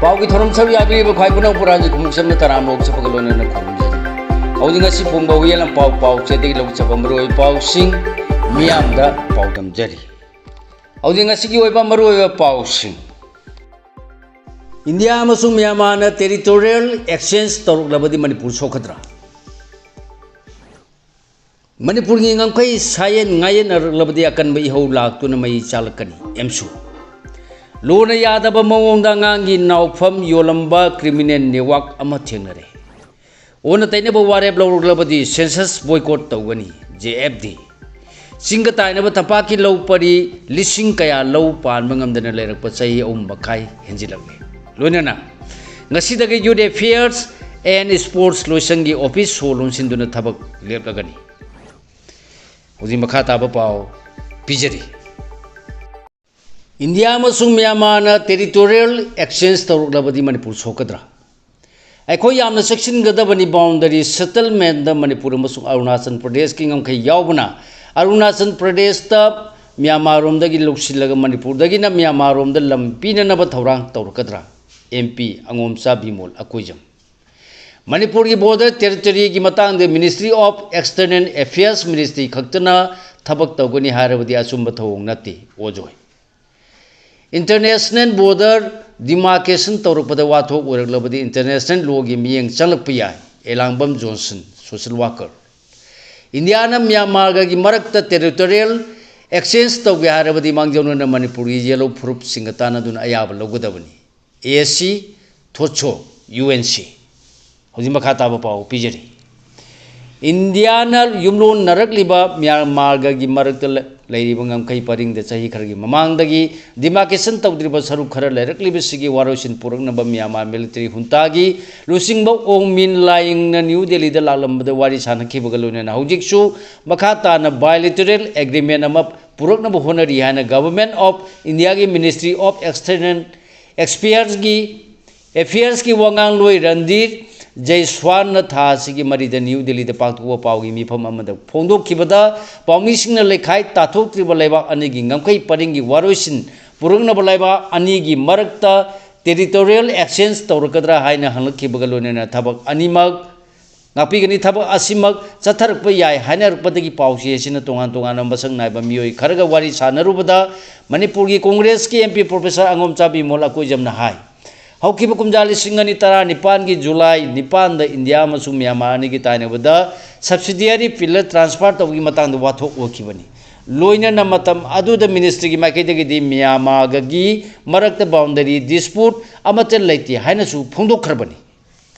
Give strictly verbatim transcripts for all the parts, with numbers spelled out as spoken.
ꯄꯥꯎꯒꯤ ꯊꯧꯔꯝ ꯁꯔꯨꯛ ꯌꯥꯕꯤꯔꯤꯕ ꯈ꯭ꯋꯥꯏ ꯄꯨꯝꯅꯃꯛꯄꯨ ꯔꯥꯖ ꯈꯨꯃꯨꯛꯆꯝꯅ ꯇꯔꯥꯝꯅ ꯑꯣꯛꯆꯕꯒ ꯂꯣꯏꯅꯅ ꯈꯨꯔꯨꯝꯖꯔꯤ꯫ ꯍꯧꯖꯤꯛ ꯉꯁꯤ ꯐꯣꯡꯕ ꯍꯨꯏꯌꯦꯟ ꯂꯝꯄꯥꯎ ꯄꯥꯎꯆꯦꯗꯒꯤ ꯂꯧꯖꯕ ꯃꯔꯨꯑꯣꯏꯕ ꯄꯥꯎꯁꯤꯡ ꯃꯤꯌꯥꯝꯗ ꯄꯥꯎꯗꯝꯖꯔꯤ꯫ ꯍꯧꯖꯤꯛ ꯉꯁꯤꯒꯤ ꯑꯣꯏꯕ ꯃꯔꯨꯑꯣꯏꯕ ꯄꯥꯎꯁꯤꯡ꯫ ꯏꯟꯗꯤꯌꯥ ꯑꯃꯁꯨꯡ ꯃ꯭ꯌꯥꯟꯃꯥꯔꯅ territorial exchange ꯇꯧꯔꯛꯂꯕꯗꯤ ꯃꯅꯤꯄꯨꯔ ꯁꯣꯛꯀꯗ꯭ꯔꯥ? ꯃꯅꯤꯄꯨꯔꯒꯤ ꯉꯝꯈꯩ ꯁꯥꯌꯦꯟ ꯉꯥꯌꯦꯟꯅꯔꯛꯂꯕꯗꯤ ꯑꯀꯟꯕ ꯏꯍꯧ ꯂꯥꯛꯇꯨꯅ ꯃꯩ ꯆꯥꯂꯛꯀꯅꯤ꯫ ꯑꯦꯝꯁꯨ꯫ ꯂꯣꯅ ꯌꯥꯗꯕ ꯃꯑꯣꯡꯗ ꯑꯉꯥꯡꯒꯤ ꯅꯥꯎꯐꯝ ꯌꯣꯜꯂꯝꯕ criminal network ꯑꯃ ꯊꯦꯡꯅꯔꯦ꯫ ꯑꯣꯟꯅ ꯇꯩꯅꯕ ꯋꯥꯔꯦꯞ ꯂꯧꯔꯛꯂꯕꯗꯤ census boycott ꯇꯧꯒꯅꯤ꯫ J F D. ꯆꯤꯡꯒ ꯇꯥꯏꯅꯕ ꯇꯝꯄꯥꯛꯀꯤ ꯂꯧ ꯄꯔꯤ ꯂꯤꯁꯤꯡ ꯀꯌꯥ ꯂꯧ ꯄꯥꯟꯕ ꯉꯝꯗꯅ ꯂꯩꯔꯛꯄ ꯆꯍꯤ ꯑꯍꯨꯝ ꯃꯈꯥꯏ ꯍꯦꯟꯖꯤꯜꯂꯛꯂꯦ꯫ ꯂꯣꯏꯅꯅ ꯉꯁꯤꯗꯒꯤ Youth Affairs and Sports ꯂꯣꯏꯁꯪꯒꯤ office ꯁꯣ ꯂꯣꯟꯁꯤꯟꯗꯨꯅ ꯊꯕꯛ ꯂꯦꯞꯂꯒꯅꯤ꯫ ꯍꯧꯖꯤꯛ ꯃꯈꯥ ꯇꯥꯕ ꯄꯥꯎ ꯄꯤꯖꯔꯤ꯫ ꯏꯟꯗꯤꯌꯥ ꯑꯃꯁꯨꯡ ꯃ꯭ꯌꯥꯟꯃꯥꯔꯅ territorial exchange ꯇꯧꯔꯛꯂꯕꯗꯤ ꯃꯅꯤꯄꯨꯔ ꯁꯣꯛꯀꯗ꯭ꯔꯥ? ꯑꯩꯈꯣꯏ ꯌꯥꯝꯅ ꯆꯦꯛꯁꯤꯟꯒꯗꯕꯅꯤ꯫ Boundary settlement ꯃꯅꯤꯄꯨꯔ ꯑꯃꯁꯨꯡ ꯑꯔꯨꯅꯥꯆꯜ ꯄ꯭ꯔꯗꯦꯁꯀꯤ ꯉꯝꯈꯩ ꯌꯥꯎꯕꯅ ꯑꯔꯨꯅꯥꯆꯜ ꯄ꯭ꯔꯗꯦꯁꯇ ꯃ꯭ꯌꯥꯟꯃꯥꯔꯔꯣꯝꯗꯒꯤ ꯂꯧꯁꯤꯜꯂꯒ ꯃꯅꯤꯄꯨꯔꯗꯒꯤꯅ ꯃ꯭ꯌꯥꯟꯃꯥꯔꯔꯣꯝꯗ ꯂꯝ ꯄꯤꯅꯅꯕ ꯊꯧꯔꯥꯡ ꯇꯧꯔꯛꯀꯗ꯭ꯔꯥ? M P ꯑꯉꯣꯝꯆꯥ Bimol Akoijam. ꯃꯅꯤꯄꯨꯔꯒꯤ border territoryꯒꯤ ꯃꯇꯥꯡꯗ Ministry of External Affairs ministry ꯈꯛꯇꯅ ꯊꯕꯛ ꯇꯧꯒꯅꯤ ꯍꯥꯏꯔꯕꯗꯤ ꯑꯆꯨꯝꯕ ꯊꯧꯑꯣꯡ ꯅꯠꯇꯦ꯫ ꯑꯣꯖꯣꯏ꯫ International border demarcation ꯇꯧꯔꯛꯄꯗ ꯋꯥꯊꯣꯛ ꯑꯣꯏꯔꯛꯂꯕꯗꯤ international lawꯒꯤ ꯃꯤꯠꯌꯦꯡ ꯆꯪꯂꯛꯄ ꯌꯥꯏ꯫ ꯑꯦꯂꯥꯡꯕꯝ ꯖꯣꯟꯁꯟ, social worker꯫ ꯏꯟꯗꯤꯌꯥꯅ ꯃ꯭ꯌꯥꯟꯃꯥꯔꯒꯒꯤ ꯃꯔꯛꯇ territorial exchange ꯇꯧꯒꯦ ꯍꯥꯏꯔꯕꯗꯤ ꯃꯥꯡꯖꯧꯅꯅ ꯃꯅꯤꯄꯨꯔꯒꯤ ꯌꯦꯜꯂꯣ ꯐꯨꯔꯨꯞꯁꯤꯡꯒ ꯇꯥꯟꯅꯗꯨꯅ ꯑꯌꯥꯕ ꯂꯧꯒꯗꯕꯅꯤ꯫ A S C, ꯊꯣꯠꯁꯣ, U N C. ꯍꯧꯖꯤꯛ ꯃꯈꯥ ꯇꯥꯕ ꯄꯥꯎ ꯄꯤꯖꯔꯤ꯫ ꯏꯟꯗꯤꯌꯥꯅ ꯌꯨꯝꯂꯣꯟꯅꯔꯛꯂꯤꯕ ꯃ꯭ꯌꯥꯟꯃꯥꯔꯒꯒꯤ ꯃꯔꯛꯇ ꯂ-, ꯂꯩꯔꯤꯕ ꯉꯝꯈꯩ ꯄꯔꯤꯡꯗ ꯆꯍꯤ ꯈꯔꯒꯤ ꯃꯃꯥꯡꯗꯒꯤ demarcation ꯇꯧꯗ꯭ꯔꯤꯕ ꯁꯔꯨꯛ ꯈꯔ ꯂꯩꯔꯛꯂꯤꯕꯁꯤꯒꯤ ꯋꯥꯔꯣꯏꯁꯤꯟ ꯄꯨꯔꯛꯅꯕ ꯃ꯭ꯌꯥꯟꯃꯥꯔ military juntaꯒꯤ ꯂꯨꯆꯤꯡꯕ ꯑꯣꯡ ꯃꯤꯟ ꯂꯥꯏꯡꯅ ꯅ꯭ꯌꯨ ꯗꯦꯜꯂꯤꯗ ꯂꯥꯛꯂꯝꯕꯗ ꯋꯥꯔꯤ ꯁꯥꯅꯈꯤꯕꯒ ꯂꯣꯏꯅꯅ ꯍꯧꯖꯤꯛꯁꯨ ꯃꯈꯥ ꯇꯥꯅ bilateral agreement ꯑꯃ ꯄꯨꯔꯛꯅꯕ ꯍꯣꯠꯅꯔꯤ ꯍꯥꯏꯅ Government of Indiaꯒꯤ Ministry of External Affairsꯒꯤ, Affairsꯀꯤ ꯋꯥꯉꯥꯡꯂꯣꯏ ꯔꯟꯗꯤꯔ ꯖꯩꯁ꯭ꯋꯥꯟꯅ ꯊꯥ ꯑꯁꯤꯒꯤ ꯃꯔꯤꯗ ꯅ꯭ꯌꯨ ꯗꯦꯜꯂꯤꯗ ꯄꯥꯡꯊꯣꯛꯄ ꯄꯥꯎꯒꯤ ꯃꯤꯐꯝ ꯑꯃꯗ ꯐꯣꯡꯗꯣꯛꯈꯤꯕꯗ, ꯄꯥꯎꯃꯤꯁꯤꯡꯅ ꯂꯩꯈꯥꯏ ꯇꯥꯊꯣꯛꯇ꯭ꯔꯤꯕ ꯂꯩꯕꯥꯛ ꯑꯅꯤꯒꯤ ꯉꯝꯈꯩ ꯄꯔꯤꯡꯒꯤ ꯋꯥꯔꯣꯏꯁꯤꯟ ꯄꯨꯔꯛꯅꯕ ꯂꯩꯕꯥꯛ ꯑꯅꯤꯒꯤ ꯃꯔꯛꯇ territorial exchange ꯇꯧꯔꯛꯀꯗ꯭ꯔꯥ ꯍꯥꯏꯅ ꯍꯪꯂꯛꯈꯤꯕꯒ ꯂꯣꯏꯅꯅ ꯊꯕꯛ ꯑꯅꯤꯃꯛ ꯉꯥꯛꯄꯤꯒꯅꯤ꯫ ꯊꯕꯛ ꯑꯁꯤꯃꯛ ꯆꯠꯊꯔꯛꯄ ꯌꯥꯏ ꯍꯥꯏꯅꯔꯛꯄꯗꯒꯤ ꯄꯥꯎꯆꯦ ꯑꯁꯤꯅ ꯇꯣꯉꯥꯟ ꯇꯣꯉꯥꯟꯕ ꯃꯁꯛ ꯅꯥꯏꯕ ꯃꯤꯑꯣꯏ ꯈꯔꯒ ꯋꯥꯔꯤ ꯁꯥꯟꯅꯔꯨꯕꯗ ꯃꯅꯤꯄꯨꯔꯒꯤ ꯀꯣꯡꯒ꯭ꯔꯦꯁꯀꯤ MP Professor ꯑꯉꯣꯝꯆꯥꯕꯤ ꯃꯣꯜ ꯑꯀꯣꯏꯖꯝꯅ ꯍꯥꯏ, ꯍꯧꯈꯤꯕ ꯀꯨꯝꯖꯥ ꯂꯤꯁꯤꯡ ꯑꯅꯤ ꯇꯔꯥꯅꯤꯄꯥꯟꯒꯤ July ꯅꯤꯄꯥꯟꯗ ꯏꯟꯗꯤꯌꯥ ꯑꯃꯁꯨꯡ ꯃ꯭ꯌꯥꯟꯃꯥꯔ ꯑꯅꯤꯒꯤ ꯇꯥꯏꯅꯕꯗ subsidiary pillar transfer ꯇꯧꯕꯒꯤ ꯃꯇꯥꯡꯗ ꯋꯥꯊꯣꯛ ꯑꯣꯏꯈꯤꯕꯅꯤ꯫ ꯂꯣꯏꯅꯅ ꯃꯇꯝ ꯑꯗꯨꯗ ministryꯒꯤ ꯃꯥꯏꯀꯩꯗꯒꯤꯗꯤ ꯃ꯭ꯌꯥꯟꯃꯥꯔꯒꯤ ꯃꯔꯛꯇ boundary dispute ꯑꯃꯠꯇ ꯂꯩꯇꯦ ꯍꯥꯏꯅꯁꯨ ꯐꯣꯡꯗꯣꯛꯈ꯭ꯔꯕꯅꯤ꯫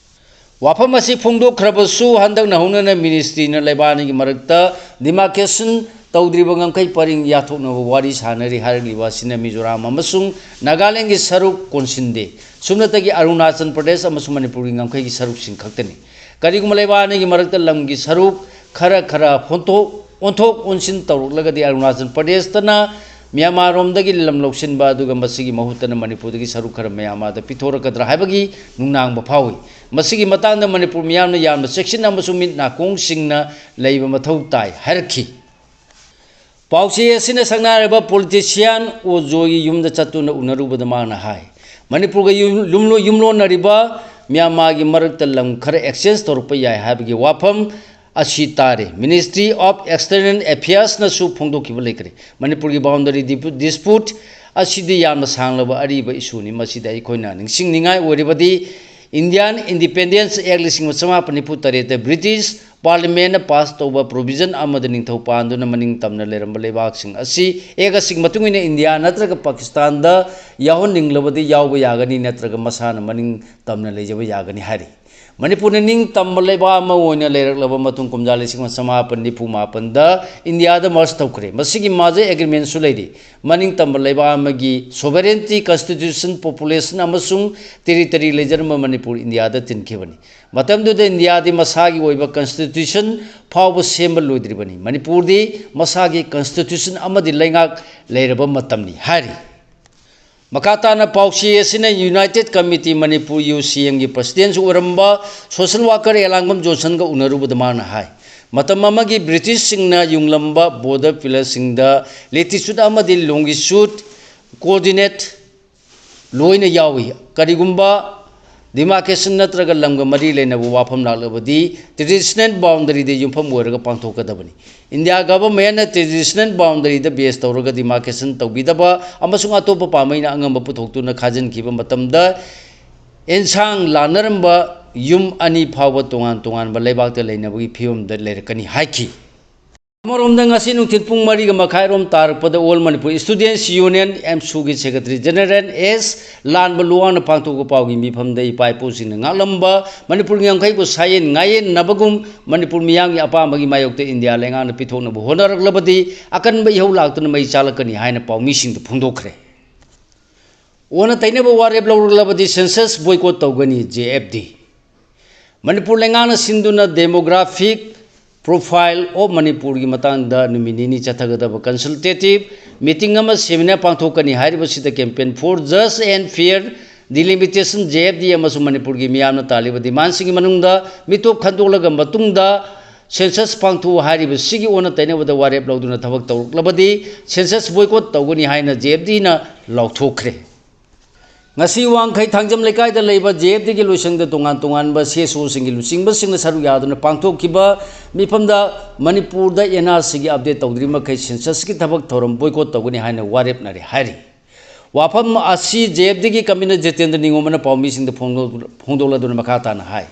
ꯋꯥꯐꯝ ꯑꯁꯤ ꯐꯣꯡꯗꯣꯛꯈ꯭ꯔꯕꯁꯨ, ꯍꯟꯗꯛꯅ ꯍꯧꯅꯅ ministryꯅ ꯂꯩꯕꯥꯛ ꯑꯅꯤꯒꯤ ꯃꯔꯛꯇ demarcation ꯇꯧꯗ꯭ꯔꯤꯕ ꯉꯝꯈꯩ ꯄꯔꯤꯡ ꯌꯥꯊꯣꯛꯅꯕ ꯋꯥꯔꯤ ꯁꯥꯟꯅꯔꯤ ꯍꯥꯏꯔꯛꯂꯤꯕ ꯑꯁꯤꯅ ꯃꯤꯖꯣꯔꯥꯝ ꯑꯃꯁꯨꯡ ꯅꯥꯒꯥꯂꯦꯟꯒꯤ ꯁꯔꯨꯛ ꯀꯣꯟꯁꯤꯟꯗꯦ꯫ ꯁꯨꯞꯅꯇꯒꯤ ꯑꯔꯨꯅꯥꯆꯜ ꯄ꯭ꯔꯗꯦꯁ ꯑꯃꯁꯨꯡ ꯃꯅꯤꯄꯨꯔꯒꯤ ꯉꯝꯈꯩꯒꯤ ꯁꯔꯨꯛꯁꯤꯡ ꯈꯛꯇꯅꯤ꯫ ꯀꯔꯤꯒꯨꯝꯕ ꯂꯩꯕꯥꯛ ꯑꯅꯤꯒꯤ ꯃꯔꯛꯇ ꯂꯝꯒꯤ ꯁꯔꯨꯛ ꯈꯔ ꯈꯔ ꯍꯣꯟꯊꯣꯛ, ꯑꯣꯟꯊꯣꯛ ꯑꯣꯟꯁꯤꯟ ꯇꯧꯔꯛꯂꯒꯗꯤ, ꯑꯔꯨꯅꯥꯆꯜ ꯄ꯭ꯔꯗꯦꯁꯇꯅ ꯃ꯭ꯌꯥꯟꯃꯥꯔꯔꯣꯝꯗꯒꯤ ꯂꯝ ꯂꯧꯁꯤꯟꯕ, ꯑꯗꯨꯒ ꯃꯁꯤꯒꯤ ꯃꯍꯨꯠꯇꯅ ꯃꯅꯤꯄꯨꯔꯗꯒꯤ ꯁꯔꯨꯛ ꯈꯔ ꯃ꯭ꯌꯥꯟꯃꯥꯔꯗ ꯄꯤꯊꯣꯔꯛꯀꯗ꯭ꯔꯥ ꯍꯥꯏꯕꯒꯤ ꯅꯨꯡꯅꯥꯡꯕ ꯐꯥꯎꯏ꯫ ꯃꯁꯤꯒꯤ ꯃꯇꯥꯡꯗ ꯃꯅꯤꯄꯨꯔ ꯃꯤꯌꯥꯝꯅ ꯌꯥꯝꯅ ꯆꯦꯛꯁꯤꯟ ꯑꯃꯁꯨꯡ ꯃꯤꯠ ꯅꯥꯀꯣꯡꯁꯤꯡꯅ ꯂꯩꯕ ꯃꯊꯧ ꯇꯥꯏ ꯍꯥꯏꯔꯛꯈꯤ꯫ ꯄꯥꯎꯆꯦ ꯑꯁꯤꯅ ꯁꯛꯅꯥꯏꯔꯕ politician ꯑꯣ ꯖꯣꯏꯒꯤ ꯌꯨꯝꯗ ꯆꯠꯇꯨꯅ ꯎꯅꯔꯨꯕꯗ ꯃꯥꯅ ꯍꯥꯏ, ꯃꯅꯤꯄꯨꯔꯒ ꯌꯨꯝ-, ꯌꯨꯝꯂꯣ-, ꯌꯨꯝꯂꯣꯟꯅꯔꯤꯕ ꯃ꯭ꯌꯥꯟꯃꯥꯔꯒꯤ ꯃꯔꯛꯇ ꯂꯝ ꯈꯔ exchange ꯇꯧꯔꯛꯄ ꯌꯥꯏ ꯍꯥꯏꯕꯒꯤ ꯋꯥꯐꯝ ꯑꯁꯤ ꯇꯥꯔꯦ꯫ Ministry of External Affairsꯅꯁꯨ ꯐꯣꯡꯗꯣꯛꯈꯤꯕ ꯂꯩꯈ꯭ꯔꯦ꯫ ꯃꯅꯤꯄꯨꯔꯒꯤ boundary dipu-, dispute ꯑꯁꯤꯗꯤ ꯌꯥꯝꯅ ꯁꯥꯡꯂꯕ ꯑꯔꯤꯕ issueꯅꯤ꯫ ꯃꯁꯤꯗ ꯑꯩꯈꯣꯏꯅ ꯅꯤꯡꯁꯤꯡꯅꯤꯡꯉꯥꯏ ꯑꯣꯏꯔꯤꯕꯗꯤ Indian Independence Act ꯂꯤꯁꯤꯡ ꯑꯃ ꯆꯃꯥꯄꯟ ꯅꯤꯐꯨ ꯇꯔꯦꯠꯇ British Parliamentꯅ pass ꯇꯧꯕ provision ꯑꯃꯗ ꯅꯤꯡꯊꯧ ꯄꯥꯟꯗꯨꯅ ꯃꯅꯤꯡ ꯇꯝꯅ ꯂꯩꯔꯝꯕ ꯂꯩꯕꯥꯛꯁꯤꯡ ꯑꯁꯤ Act ꯑꯁꯤꯒꯤ ꯃꯇꯨꯡ ꯏꯟꯅ ꯏꯟꯗꯤꯌꯥ ꯅꯠꯇ꯭ꯔꯒ ꯄꯥꯀꯤꯁꯇꯥꯟꯗ ꯌꯥꯎꯍꯟꯅꯤꯡꯂꯕꯗꯤ ꯌꯥꯎꯕ ꯌꯥꯒꯅꯤ, ꯅꯠꯇ꯭ꯔꯒ ꯃꯁꯥꯅ ꯃꯅꯤꯡ ꯇꯝꯅ ꯂꯩꯖꯕ ꯌꯥꯒꯅꯤ ꯍꯥꯏꯔꯤ꯫ ꯃꯅꯤꯄꯨꯔꯅ ꯅꯤꯡꯇꯝꯕ ꯂꯩꯕꯥꯛ ꯑꯃ ꯑꯣꯏꯅ ꯂꯩꯔꯛꯂꯕ ꯃꯇꯨꯡ ꯀꯨꯝꯖꯥ ꯂꯤꯁꯤꯡ ꯑꯃ ꯆꯃꯥꯄꯟ ꯅꯤꯐꯨ ꯃꯥꯄꯟꯗ ꯏꯟꯗꯤꯌꯥꯗ merge ꯇꯧꯈ꯭ꯔꯦ꯫ ꯃꯁꯤꯒꯤ merger agreementꯁꯨ ꯂꯩꯔꯤ꯫ ꯃꯅꯤꯡꯇꯝꯕ ꯂꯩꯕꯥꯛ ꯑꯃꯒꯤ sovereignty, constitution, population ꯑꯃꯁꯨꯡ territory ꯂꯩꯖꯔꯝꯕ ꯃꯅꯤꯄꯨꯔ ꯏꯟꯗꯤꯌꯥꯗ ꯇꯤꯟꯈꯤꯕꯅꯤ꯫ ꯃꯇꯝꯗꯨꯗ ꯏꯟꯗꯤꯌꯥꯗꯤ ꯃꯁꯥꯒꯤ ꯑꯣꯏꯕ constitution ꯐꯥꯎꯕ ꯁꯦꯝꯕ ꯂꯣꯏꯗ꯭ꯔꯤꯕꯅꯤ꯫ ꯃꯅꯤꯄꯨꯔꯗꯤ ꯃꯁꯥꯒꯤ constitution ꯑꯃꯗꯤ ꯂꯩꯉꯥꯛ ꯂꯩꯔꯕ ꯃꯇꯝꯅꯤ ꯍꯥꯏꯔꯤ꯫ ꯃꯈꯥ ꯇꯥꯅ ꯄꯥꯎꯆꯦ ꯑꯁꯤꯅ United Committee Manipur, UCMꯒꯤ presidentꯁꯨ ꯑꯣꯏꯔꯝꯕ social worker ꯑꯦꯂꯥꯡꯕꯝ ꯖꯣꯟꯁꯟꯒ ꯎꯅꯔꯨꯕꯗ ꯃꯥꯅ ꯍꯥꯏ, ꯃꯇꯝ ꯑꯃꯒꯤ Britishꯁꯤꯡꯅ ꯌꯨꯡꯂꯝꯕ border pillarꯁꯤꯡꯗ latitude ꯑꯃꯗꯤ longitude coordinate ꯂꯣꯏꯅ ꯌꯥꯎꯏ꯫ ꯀꯔꯤꯒꯨꯝꯕ demarcation ꯅꯠꯇ꯭ꯔꯒ ꯂꯝꯒ ꯃꯔꯤ ꯂꯩꯅꯕ ꯋꯥꯐꯝ ꯂꯥꯛꯂꯕꯗꯤ traditional boundary ꯗ ꯌꯨꯝꯐꯝ ꯑꯣꯏꯔꯒ ꯄꯥꯡꯊꯣꯛꯀꯗꯕꯅꯤ꯫ ꯏꯟꯗꯤꯌꯥ government ꯅ traditional boundary ꯗ base ꯇꯧꯔꯒ demarcation ꯇꯧꯕꯤꯗꯕ ꯑꯃꯁꯨꯡ ꯑꯇꯣꯞꯄ ꯄꯥꯝꯕꯩꯅ ꯑꯉꯝꯕ ꯄꯨꯊꯣꯛꯇꯨꯅ ꯈꯥꯖꯤꯟꯈꯤꯕ ꯃꯇꯝꯗ ꯑꯦꯟꯁꯥꯡ ꯂꯥꯟꯅꯔꯝꯕ ꯌꯨꯝ ꯑꯅꯤ ꯐꯥꯎꯕ ꯇꯣꯉꯥꯟ ꯇꯣꯉꯥꯟꯕ ꯂꯩꯕꯥꯛꯇ ꯂꯩꯅꯕꯒꯤ ꯐꯤꯕꯝꯗ ꯂꯩꯔꯛꯀꯅꯤ ꯍꯥꯏꯈꯤ꯫ ꯑꯃꯔꯣꯝꯗ ꯉꯁꯤ ꯅꯨꯡꯊꯤꯜ ꯄꯨꯡ ꯃꯔꯤꯒ ꯃꯈꯥꯏꯔꯣꯝ ꯇꯥꯔꯛꯄꯗ All Manipur Students Union, ꯑꯦꯝꯁꯨꯒꯤ secretary general ꯑꯦꯁ ꯂꯥꯟꯕ ꯂꯨꯋꯥꯡꯅ ꯄꯥꯡꯊꯣꯛꯄ ꯄꯥꯎꯒꯤ ꯃꯤꯐꯝꯗ ꯏꯄꯥ ꯏꯄꯨꯁꯤꯡꯅ ꯉꯥꯛꯂꯝꯕ ꯃꯅꯤꯄꯨꯔꯒꯤ ꯉꯝꯈꯩꯕꯨ ꯁꯥꯌꯦꯟ ꯉꯥꯌꯦꯟꯅꯕꯒꯨꯝ ꯃꯅꯤꯄꯨꯔ ꯃꯤꯌꯥꯝꯒꯤ ꯑꯄꯥꯝꯕꯒꯤ ꯃꯥꯌꯣꯛꯇ ꯏꯟꯗꯤꯌꯥ ꯂꯩꯉꯥꯛꯅ ꯄꯤꯊꯣꯛꯅꯕ ꯍꯣꯠꯅꯔꯛꯂꯕꯗꯤ ꯑꯀꯟꯕ ꯏꯍꯧ ꯂꯥꯛꯇꯨꯅ ꯃꯩ ꯆꯥꯂꯛꯀꯅꯤ ꯍꯥꯏꯅ ꯄꯥꯎꯃꯤꯁꯤꯡꯗ ꯐꯣꯡꯗꯣꯛꯈ꯭ꯔꯦ꯫ ꯑꯣꯟꯅ ꯇꯩꯅꯕ ꯋꯥꯔꯦꯞ ꯂꯧꯔꯛꯂꯕꯗꯤ census boycott ꯇꯧꯒꯅꯤ, ꯖꯦ ꯑꯦꯐ ꯗꯤ꯫ ꯃꯅꯤꯄꯨꯔ ꯂꯩꯉꯥꯛꯅ ꯁꯤꯟꯗꯨꯅ demographic profile of ꯃꯅꯤꯄꯨꯔꯒꯤ ꯃꯇꯥꯡꯗ ꯅꯨꯃꯤꯠ ꯅꯤꯅꯤ ꯆꯠꯊꯒꯗꯕ consultative meeting ꯑꯃ seminar ꯄꯥꯡꯊꯣꯛꯀꯅꯤ꯫ ꯍꯥꯏꯔꯤꯕꯁꯤꯗ campaign for just and fair delimitation, J F ꯗꯤ, ꯑꯃꯁꯨꯡ ꯃꯅꯤꯄꯨꯔꯒꯤ ꯃꯤꯌꯥꯝꯅ ꯇꯥꯜꯂꯤꯕ demandꯁꯤꯡꯒꯤ ꯃꯅꯨꯡꯗ ꯃꯤꯇꯣꯞ ꯈꯟꯗꯣꯛꯂꯒ ꯃꯇꯨꯡꯗ census ꯄꯥꯡꯊꯣꯛꯎ ꯍꯥꯏꯔꯤꯕꯁꯤꯒꯤ ꯑꯣꯟꯅ ꯇꯩꯅꯕꯗ ꯋꯥꯔꯦꯞ ꯂꯧꯗꯨꯅ ꯊꯕꯛ ꯇꯧꯔꯛꯂꯕꯗꯤ census boycott ꯇꯧꯒꯅꯤ ꯍꯥꯏꯅ ꯖꯦ ꯑꯦꯐ ꯗꯤꯅ ꯂꯥꯎꯊꯣꯛꯈ꯭ꯔꯦ꯫ ꯉꯁꯤ ꯋꯥꯡꯈꯩ ꯊꯥꯡꯖꯝ ꯂꯩꯀꯥꯏꯗ ꯂꯩꯕ ꯖꯦ ꯑꯦꯐ ꯗꯤꯒꯤ ꯂꯣꯏꯁꯪꯗ ꯇꯣꯉꯥꯟ ꯇꯣꯉꯥꯟꯕ ꯁꯤ ꯑꯦꯁ ꯑꯣꯁꯤꯡꯒꯤ ꯂꯨꯆꯤꯡꯕꯁꯤꯡꯅ ꯁꯔꯨꯛ ꯌꯥꯗꯨꯅ ꯄꯥꯡꯊꯣꯛꯈꯤꯕ ꯃꯤꯐꯝꯗ ꯃꯅꯤꯄꯨꯔꯗ ꯑꯦꯟ ꯑꯥꯔ ꯁꯤꯒꯤ update ꯇꯧꯗ꯭ꯔꯤ ꯃꯈꯩ censusꯀꯤ ꯊꯕꯛ ꯊꯧꯔꯝ boycott ꯇꯧꯒꯅꯤ ꯍꯥꯏꯅ ꯋꯥꯔꯦꯞꯅꯔꯦ ꯍꯥꯏꯔꯤ꯫ ꯋꯥꯐꯝ ꯑꯁꯤ ꯖꯦ ꯑꯦꯐ ꯗꯤꯒꯤ convener ꯖꯤꯇꯦꯟꯗ꯭ꯔ ꯅꯤꯉꯣꯝꯕꯅ ꯄꯥꯎꯃꯤꯁꯤꯡꯗ ꯐꯣꯡꯗꯣꯛ-, ꯐꯣꯡꯗꯣꯛꯂꯗꯨꯅ ꯃꯈꯥ ꯇꯥꯅ ꯍꯥꯏ꯫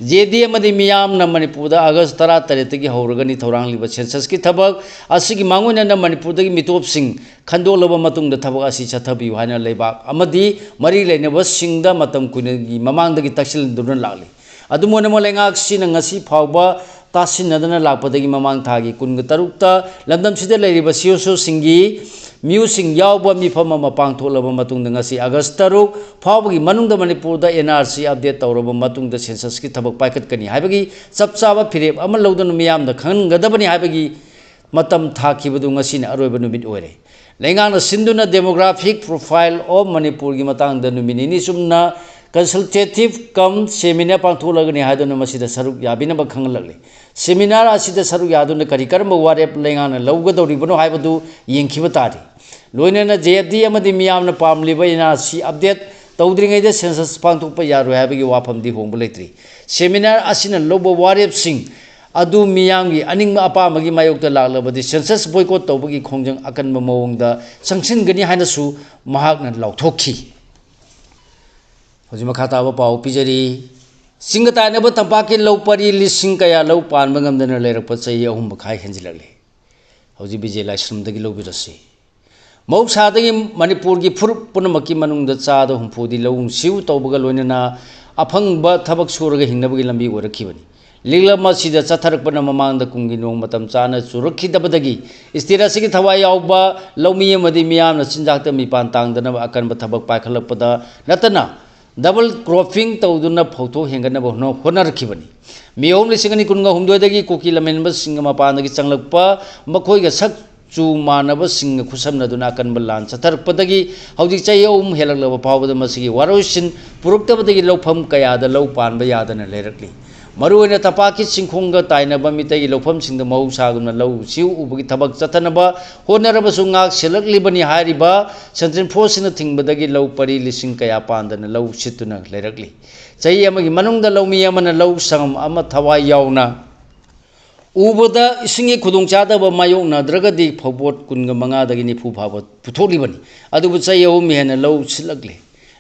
ꯖꯦ ꯑꯦꯐ ꯗꯤ ꯑꯃꯗꯤ ꯃꯤꯌꯥꯝꯅ ꯃꯅꯤꯄꯨꯔꯗ ꯑꯥꯒꯁ ꯇꯔꯥꯇꯔꯦꯠꯇꯒꯤ ꯍꯧꯔꯒꯅꯤ ꯊꯧꯔꯥꯡꯂꯤꯕ censusꯀꯤ ꯊꯕꯛ ꯑꯁꯤꯒꯤ ꯃꯥꯡꯑꯣꯏꯅꯅ ꯃꯅꯤꯄꯨꯔꯗꯒꯤ ꯃꯤꯇꯣꯞꯁꯤꯡ ꯈꯟꯗꯣꯛꯂꯕ ꯃꯇꯨꯡꯗ ꯊꯕꯛ ꯑꯁꯤ ꯆꯠꯊꯕꯤꯌꯨ ꯍꯥꯏꯅ ꯂꯩꯕꯥꯛ ꯑꯃꯗꯤ ꯃꯔꯤ ꯂꯩꯅꯕꯁꯤꯡꯗ ꯃꯇꯝ ꯀꯨꯏꯅꯒꯤ ꯃꯃꯥꯡꯗꯒꯤ ꯇꯛꯁꯤꯟꯗꯨꯅ ꯂꯥꯛꯂꯤ꯫ ꯑꯗꯨꯝ ꯑꯣꯏꯅꯃꯛ, ꯂꯩꯉꯥꯛꯁꯤꯅ ꯉꯁꯤ ꯐꯥꯎꯕ ꯇꯥꯁꯤꯟꯅꯗꯅ ꯂꯥꯛꯄꯗꯒꯤ ꯃꯃꯥꯡ ꯊꯥꯒꯤ ꯀꯨꯟꯒ ꯇꯔꯨꯛꯇ ꯂꯝꯗꯝꯁꯤꯗ ꯂꯩꯔꯤꯕ ꯁꯤ ꯑꯦꯁ ꯑꯣꯁꯤꯡꯒꯤ ꯃꯤꯑꯣꯏꯁꯤꯡ ꯌꯥꯎꯕ ꯃꯤꯐꯝ ꯑꯃ ꯄꯥꯡꯊꯣꯛꯂꯕ ꯃꯇꯨꯡꯗ ꯉꯁꯤ ꯑꯥꯒꯁ ꯇꯔꯨꯛ ꯐꯥꯎꯕꯒꯤ ꯃꯅꯨꯡꯗ ꯃꯅꯤꯄꯨꯔꯗ ꯑꯦꯟ ꯑꯥꯔ ꯁꯤ update ꯇꯧꯔꯕ ꯃꯇꯨꯡꯗ censusꯀꯤ ꯊꯕꯛ ꯄꯥꯏꯈꯠꯀꯅꯤ ꯍꯥꯏꯕꯒꯤ ꯆꯞ ꯆꯥꯕ ꯐꯤꯔꯦꯞ ꯑꯃ ꯂꯧꯗꯨꯅ ꯃꯤꯌꯥꯝꯗ ꯈꯪꯍꯟꯒꯗꯕꯅꯤ ꯍꯥꯏꯕꯒꯤ ꯃꯇꯝ ꯊꯥꯈꯤꯕꯗꯨ ꯉꯁꯤꯅ ꯑꯔꯣꯏꯕ ꯅꯨꯃꯤꯠ ꯑꯣꯏꯔꯦ꯫ ꯂꯩꯉꯥꯛꯅ ꯁꯤꯟꯗꯨꯅ demographic profile of ꯃꯅꯤꯄꯨꯔꯒꯤ ꯃꯇꯥꯡꯗ ꯅꯨꯃꯤꯠ ꯅꯤꯅꯤ ꯆꯨꯝꯅ consultative cum seminar ꯄꯥꯡꯊꯣꯛꯂꯒꯅꯤ ꯍꯥꯏꯗꯨꯅ ꯃꯁꯤꯗ ꯁꯔꯨꯛ ꯌꯥꯕꯤꯅꯕ ꯈꯪꯍꯜꯂꯛꯂꯤ꯫ ꯁꯦꯃꯤꯅꯥꯔ ꯑꯁꯤꯗ ꯁꯔꯨꯛ ꯌꯥꯗꯨꯅ ꯀꯔꯤ ꯀꯔꯝꯕ ꯋꯥꯔꯦꯞ ꯂꯩꯉꯥꯛꯅ ꯂꯧꯒꯗꯧꯔꯤꯕꯅꯣ ꯍꯥꯏꯕꯗꯨ ꯌꯦꯡꯈꯤꯕ ꯇꯥꯔꯤ꯫ ꯂꯣꯏꯅꯅ ꯖꯦ ꯑꯦꯐ ꯗꯤ ꯑꯃꯗꯤ ꯃꯤꯌꯥꯝꯅ ꯄꯥꯝꯂꯤꯕ ꯑꯦꯟ ꯑꯥꯔ ꯁꯤ ꯑꯞꯗꯦꯠ ꯇꯧꯗ꯭ꯔꯤꯉꯩꯗ ꯁꯦꯟꯁꯁ ꯄꯥꯡꯊꯣꯛꯄ ꯌꯥꯔꯣꯏ ꯍꯥꯏꯕꯒꯤ ꯋꯥꯐꯝꯗꯤ ꯍꯣꯡꯕ ꯂꯩꯇ꯭ꯔꯤ꯫ ꯁꯦꯃꯤꯅꯥꯔ ꯑꯁꯤꯅ ꯂꯧꯕ ꯋꯥꯔꯦꯞꯁꯤꯡ ꯑꯗꯨ ꯃꯤꯌꯥꯝꯒꯤ ꯑꯅꯤꯡꯕ ꯑꯄꯥꯝꯕꯒꯤ ꯃꯥꯌꯣꯛꯇ ꯂꯥꯛꯂꯕꯗꯤ ꯁꯦꯟꯁꯁ ꯕꯣꯏꯀꯣꯠ ꯇꯧꯕꯒꯤ ꯈꯣꯡꯖꯪ ꯑꯀꯟꯕ ꯃꯑꯣꯡꯗ ꯆꯪꯁꯤꯟꯒꯅꯤ ꯍꯥꯏꯅꯁꯨ ꯃꯍꯥꯛꯅ ꯂꯥꯎꯊꯣꯛꯈꯤ꯫ ꯍꯧꯖꯤꯛ ꯃꯈꯥ ꯇꯥꯕ ꯄꯥꯎ ꯄꯤꯖꯔꯤ꯫ ꯆꯤꯡꯒ ꯇꯥꯏꯅꯕ ꯇꯝꯄꯥꯛꯀꯤ ꯂꯧ ꯄꯔꯤ ꯂꯤꯁꯤꯡ ꯀꯌꯥ ꯂꯧ ꯄꯥꯟꯕ ꯉꯝꯗꯅ ꯂꯩꯔꯛꯄ ꯆꯍꯤ ꯑꯍꯨꯝ ꯃꯈꯥꯏ ꯍꯦꯟꯖꯤꯜꯂꯛꯂꯦ꯫ ꯍꯧꯖꯤꯛ ꯕꯤꯖꯦ ꯂꯥꯏꯁ꯭ꯔꯝꯗꯒꯤ ꯂꯧꯕꯤꯔꯁꯤ꯫ ꯃꯍꯧꯁꯥꯗꯒꯤ ꯃꯅꯤꯄꯨꯔꯒꯤ ꯐꯨꯔꯨꯞ ꯄꯨꯝꯅꯃꯛꯀꯤ ꯃꯅꯨꯡꯗ ꯆꯥꯗ ꯍꯨꯝꯐꯨꯗꯤ ꯂꯧꯎ ꯁꯤꯡꯎ ꯇꯧꯕꯒ ꯂꯣꯏꯅꯅ ꯑꯐꯪꯕ ꯊꯕꯛ ꯁꯨꯔꯒ ꯍꯤꯡꯅꯕꯒꯤ ꯂꯝꯕꯤ ꯑꯣꯏꯔꯛꯈꯤꯕꯅꯤ꯫ ꯂꯤꯛꯂꯝ ꯑꯁꯤꯗ ꯆꯠꯊꯔꯛꯄꯅ ꯃꯃꯥꯡꯗ ꯀꯨꯝꯒꯤ ꯅꯣꯡ ꯃꯇꯝ ꯆꯥꯅ ꯆꯨꯔꯛꯈꯤꯗꯕꯗꯒꯤ ꯁ꯭ꯇꯦꯠ ꯑꯁꯤꯒꯤ ꯊꯋꯥꯏ ꯌꯥꯎꯕ ꯂꯧꯃꯤ ꯑꯃꯗꯤ ꯃꯤꯌꯥꯝꯅ ꯆꯤꯟꯖꯥꯛꯇ ꯃꯤꯄꯥꯟ ꯇꯥꯡꯗꯅꯕ ꯑꯀꯟꯕ ꯊꯕꯛ ꯄꯥꯏꯈꯠꯂꯛꯄꯗ ꯅꯠꯇꯅ ꯗꯕꯜ ꯀ꯭ꯔꯣꯞꯄꯤꯡ ꯇꯧꯗꯨꯅ ꯐꯧꯊꯣꯛ ꯍꯦꯟꯒꯠꯅꯕ ꯍꯣꯠꯅ-, ꯍꯣꯠꯅꯔꯛꯈꯤꯕꯅꯤ꯫ ꯃꯦ ꯑꯍꯨꯝ ꯂꯤꯁꯤꯡ ꯑꯅꯤ ꯀꯨꯟꯒ ꯍꯨꯝꯗꯣꯏꯗꯒꯤ ꯀꯨꯀꯤ ꯂꯝꯍꯦꯟꯕꯁꯤꯡꯒ ꯃꯄꯥꯟꯗꯒꯤ ꯆꯪꯂꯛꯄ ꯃꯈꯣꯏꯒ ꯁꯛ ꯆꯨ ꯃꯥꯟꯅꯕꯁꯤꯡꯒ ꯈꯨꯠꯁꯝꯅꯗꯨꯅ ꯑꯀꯟꯕ ꯂꯥꯟ ꯆꯠꯊꯔꯛꯄꯗꯒꯤ ꯍꯧꯖꯤꯛ ꯆꯍꯤ ꯑꯍꯨꯝ ꯍꯦꯜꯂꯛꯂꯕ ꯐꯥꯎꯕꯗ ꯃꯁꯤꯒꯤ ꯋꯥꯔꯣꯏꯁꯤꯟ ꯄꯨꯔꯛꯇꯕꯗꯒꯤ ꯂꯧꯐꯝ ꯀꯌꯥꯗ ꯂꯧ ꯄꯥꯟꯕ ꯌꯥꯗꯅ ꯂꯩꯔꯛꯂꯤ꯫ ꯃꯔꯨꯑꯣꯏꯅ ꯇꯝꯄꯥꯛꯀꯤ ꯆꯤꯡꯈꯣꯡꯒ ꯇꯥꯏꯅꯕ ꯃꯤꯇꯩꯒꯤ ꯂꯧꯐꯝꯁꯤꯡꯗ ꯃꯍꯧꯁꯥꯒꯨꯝꯅ ꯂꯧ ꯁꯤꯡꯎ ꯎꯕꯒꯤ ꯊꯕꯛ ꯆꯠꯊꯅꯕ ꯍꯣꯠꯅꯔꯕꯁꯨ ꯉꯥꯛ ꯁꯦꯜꯂꯛꯂꯤꯕꯅꯤ꯫ ꯍꯥꯏꯔꯤꯕ ꯁꯦꯟꯇ꯭ꯔꯦꯜ ꯐꯣꯔꯁꯁꯤꯡꯅ ꯊꯤꯡꯕꯗꯒꯤ ꯂꯧ ꯄꯔꯤ ꯂꯤꯁꯤꯡ ꯀꯌꯥ ꯄꯥꯟꯗꯅ ꯂꯧ ꯁꯤꯠꯇꯨꯅ ꯂꯩꯔꯛꯂꯤ꯫ ꯆꯍꯤ ꯑꯃꯒꯤ ꯃꯅꯨꯡꯗ ꯂꯧꯃꯤ ꯑꯃꯅ ꯂꯧ ꯁꯪꯉꯝ ꯑꯃ ꯊꯋꯥꯏ ꯌꯥꯎꯅ ꯎꯕꯗ ꯏꯁꯤꯡꯒꯤ ꯈꯨꯗꯣꯡꯆꯥꯗꯕ ꯃꯥꯌꯣꯛꯅꯗ꯭ꯔꯒꯗꯤ ꯐꯧꯕꯣꯠ ꯀꯨꯟꯒ ꯃꯉꯥꯗꯒꯤ ꯅꯤꯐꯨ ꯐꯥꯎꯕ ꯄꯨꯊꯣꯛꯂꯤꯕꯅꯤ꯫ ꯑꯗꯨꯕꯨ ꯆꯍꯤ ꯑꯍꯨꯝ ꯍꯦꯟꯅ ꯂꯧ ꯁꯤꯠꯂꯛꯂꯦ꯫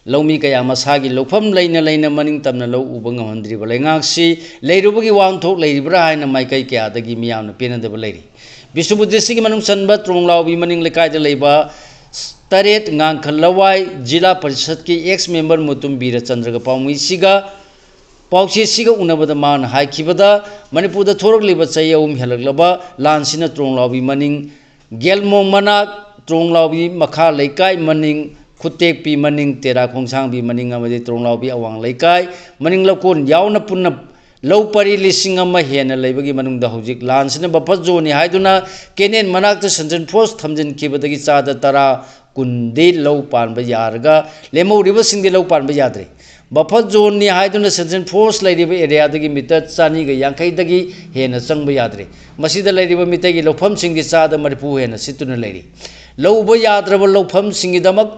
ꯂꯧꯃꯤ ꯀꯌꯥ ꯃꯁꯥꯒꯤ ꯂꯧꯐꯝ ꯂꯩꯅ ꯂꯩꯅ ꯃꯅꯤꯡ ꯇꯝꯅ ꯂꯧ ꯎꯕ ꯉꯝꯍꯟꯗ꯭ꯔꯤꯕ ꯂꯩꯉꯥꯛꯁꯤ ꯂꯩꯔꯨꯕꯒꯤ ꯋꯥꯍꯟꯊꯣꯛ ꯂꯩꯔꯤꯕ꯭ꯔꯥ ꯍꯥꯏꯅ ꯃꯥꯏꯀꯩ ꯀꯌꯥꯗꯒꯤ ꯃꯤꯌꯥꯝꯅ ꯄꯦꯟꯅꯗꯕ ꯂꯩꯔꯤ꯫ ꯕꯤꯁꯅꯨꯄꯨꯔ ꯗꯤꯁꯇ꯭ꯔꯤꯛꯀꯤ ꯃꯅꯨꯡ ꯆꯟꯕ ꯇ꯭ꯔꯣꯡꯂꯥꯎꯕꯤ ꯃꯅꯤꯡ ꯂꯩꯀꯥꯏꯗ ꯂꯩꯕ ꯇꯔꯦꯠ ꯉꯥꯡꯈꯜ ꯂꯋꯥꯏ ꯖꯤꯂꯥ ꯄꯔꯤꯁꯠꯀꯤ ꯑꯦꯛꯁ ꯃꯦꯝꯕꯔ ꯃꯨꯇꯨꯝ ꯕꯤꯔꯆꯟꯗ꯭ꯔꯒ ꯄꯥꯎꯃꯤꯁꯤꯒ ꯄꯥꯎꯆꯦꯁꯤꯒ ꯎꯅꯕꯗ ꯃꯥꯅ ꯍꯥꯏꯈꯤꯕꯗ, ꯃꯅꯤꯄꯨꯔꯗ ꯊꯣꯔꯛꯂꯤꯕ ꯆꯍꯤ ꯑꯍꯨꯝ ꯍꯦꯜꯂꯛꯂꯕ ꯂꯥꯟꯁꯤꯅ ꯇ꯭ꯔꯣꯡꯂꯥꯎꯕꯤ ꯃꯅꯤꯡ, ꯒꯦꯜꯃꯣꯡ ꯃꯅꯥꯛ, ꯇ꯭ꯔꯣꯡꯂꯥꯎꯕꯤ ꯃꯈꯥ ꯂꯩꯀꯥꯏ ꯃꯅꯤꯡ, ꯈꯨꯠꯇꯦꯛꯄꯤ ꯃꯅꯤꯡ, ꯇꯦꯔꯥ ꯈꯣꯡꯁꯥꯡꯕꯤ ꯃꯅꯤꯡ ꯑꯃꯗꯤ ꯇ꯭ꯔꯣꯡꯂꯥꯎꯕꯤ ꯑꯋꯥꯡ ꯂꯩꯀꯥꯏ ꯃꯅꯤꯡ ꯂꯧꯀꯣꯟ ꯌꯥꯎꯅ ꯄꯨꯟꯅ ꯂꯧ ꯄꯔꯤ ꯂꯤꯁꯤꯡ ꯑꯃ ꯍꯦꯟꯅ ꯂꯩꯕꯒꯤ ꯃꯅꯨꯡꯗ ꯍꯧꯖꯤꯛ ꯂꯥꯟꯁꯤꯅ ꯕꯐꯔ ꯖꯣꯟꯅꯤ ꯍꯥꯏꯗꯨꯅ ꯀꯦꯅꯦꯜ ꯃꯅꯥꯛꯇ ꯁꯦꯟꯇ꯭ꯔꯦꯜ ꯐꯣꯔꯁ ꯊꯝꯖꯤꯟꯈꯤꯕꯗꯒꯤ ꯆꯥꯗ ꯇꯔꯥ ꯀꯨꯟꯗꯤ ꯂꯧ ꯄꯥꯟꯕ ꯌꯥꯔꯒ ꯂꯦꯝꯍꯧꯔꯤꯕꯁꯤꯡꯗꯤ ꯂꯧ ꯄꯥꯟꯕ ꯌꯥꯗ꯭ꯔꯦ꯫ ꯕꯐꯔ ꯖꯣꯟꯅꯤ ꯍꯥꯏꯗꯨꯅ ꯁꯦꯟꯇ꯭ꯔꯦꯜ ꯐꯣꯔꯁ ꯂꯩꯔꯤꯕ ꯑꯦꯔꯤꯌꯥꯗꯒꯤ ꯃꯤꯇꯔ ꯆꯅꯤꯒ ꯌꯥꯡꯈꯩꯗꯒꯤ ꯍꯦꯟꯅ ꯆꯪꯕ ꯌꯥꯗ꯭ꯔꯦ꯫ ꯃꯁꯤꯗ ꯂꯩꯔꯤꯕ ꯃꯤꯇꯩꯒꯤ ꯂꯧꯐꯝꯁꯤꯡꯗꯤ ꯆꯥꯗ ꯃꯔꯤꯐꯨ ꯍꯦꯟꯅ ꯁꯤꯠꯇꯨꯅ ꯂꯩꯔꯤ꯫ ꯂꯧ ꯎꯕ ꯌꯥꯗ꯭ꯔꯕ ꯂꯧꯐꯝꯁꯤꯡꯒꯤꯗꯃꯛ